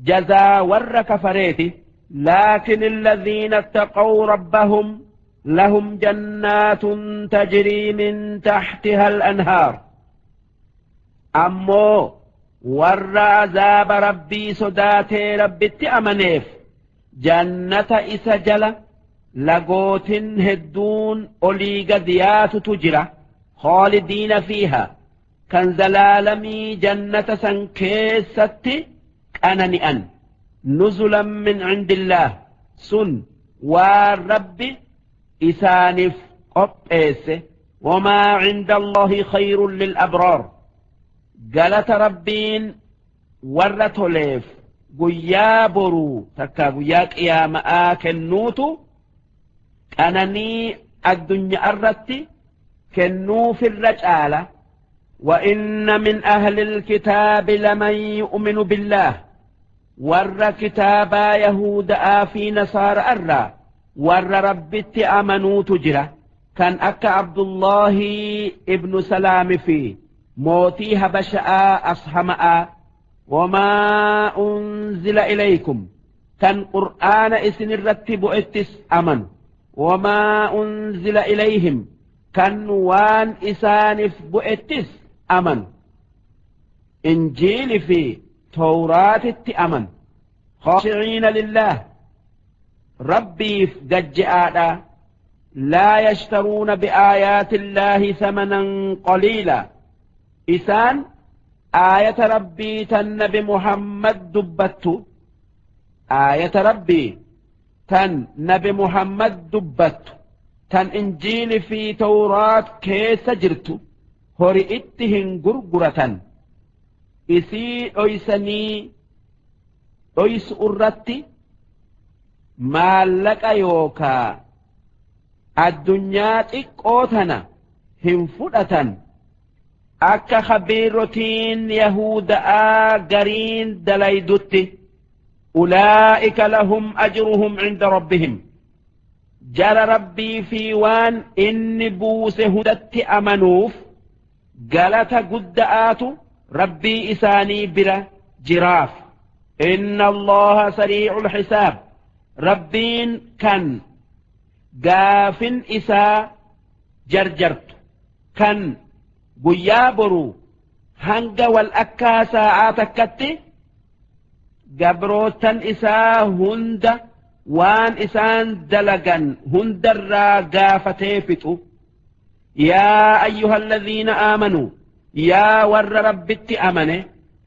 B: jazaa warra kafareeti. Laakin alladhiina ittaqaw rabbahum lahum jannaatun tajrii min taxtiha al-anhaar. Ammoo warra azaaba Rabbii sodaatee Rabbitti amaneef jannata isa jala lagootin hedduun olii gad yaatutu jira, khaalidiina fiiha, kan zalaalamii jannata san keessatti qanani'an. Nuzulan min cindillaah, sun waan Rabbi isaaniif qopheesse. Wamaa cinda Allahi khayrun lil abraar, galata Rabbiin warra toleef guyyaa boruu takka guyyaa qiyaama'aa kennuutu qananii addunyaa irratti kennuufirra caala. وإن من أهل الكتاب لمن يؤمن بالله. Warra kitaabaa Yahuda'aa fi Nasaara'arraa warra Rabbitti amanuutu jira. Kan akka Abdullahi ibnu Salaami fi mootii Habasha'aa Ashama'aa. Wamaa unzila ilaykum, kan Qur'aana isinirratti bu'ettis amanu. Wamaa unzila ilayhim, kan waan isaanif bu'ettis amanu. Injiili fi Tawraatitti amanu. Khaashiciina lillaah, Rabbiif gajje'aadha. Laa yashtaruuna bi'aayaati illaahi thamanan qaliila, isaan aayata Rabbii tan Nabi Muhammad dubbattu, aayata Rabbii tan Nabi Muhammad dubbattu, tan Injiili fi Tawraat keessa jirtu hori itti hin gurguratan. Isii dhoysanii dhoysu irratti maallaqa yookaa addunyaa xiqqoo tana hin fudhatan, akka khabiirotiin Yahuda'aa gariin dalaydutti. Ulaa'ika lahum ajruhum cinda rabbihim, jara Rabbii fi waan inni buuse hundatti amanuuf galata gudda'aatu Rabbii isaanii bira jiraaf. Inna Allaha sariicul xisaab, Rabbiin kan gaafin isaa jarjartu, kan guyyaa boruu hanga wal akkaa saa'aa takkatti gabrootan isaa hunda waan isaan dalagan hundarraa gaafatee fixu. Yaa ayyuha alladhiina aamanuu, yaa warra Rabbitti amane,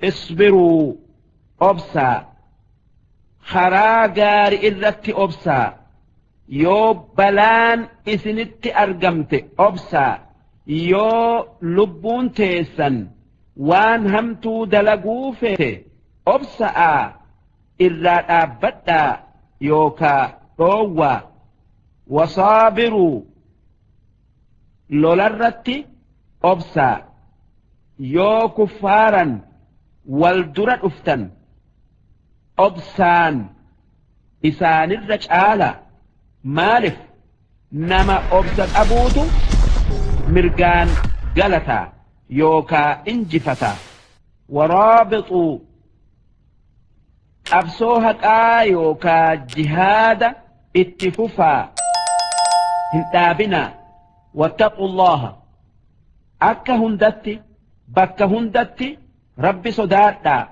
B: isbiruu, obsaa, karaa gaari irratti obsaa. Yoo balaan isinitti argamte obsaa, yoo lubbuun teessan waan hamtuu dalaguu feete obsa'aa irraa dhaabbadhaa yookaa dhoowwaa. Wasaabiruu, lolarratti obsaa, yoo kuffaaran wal dura dhuftan obsaan isaanirra caala. Maalif? Nama obsa qabuutu mirgaan galataa yookaa injifataa. Waraabixuu, qabsoo haqaa yookaa jihaada itti fufaa, hin dhaabinaa. Wattaqullaha, akka hundatti bakka hundatti Rabbi sodaadhaa.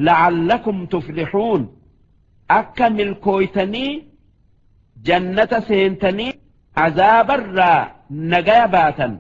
B: La'allakum tuflixuun, akka milkooytanii jannata seentanii azaabarraa nagaya baatan.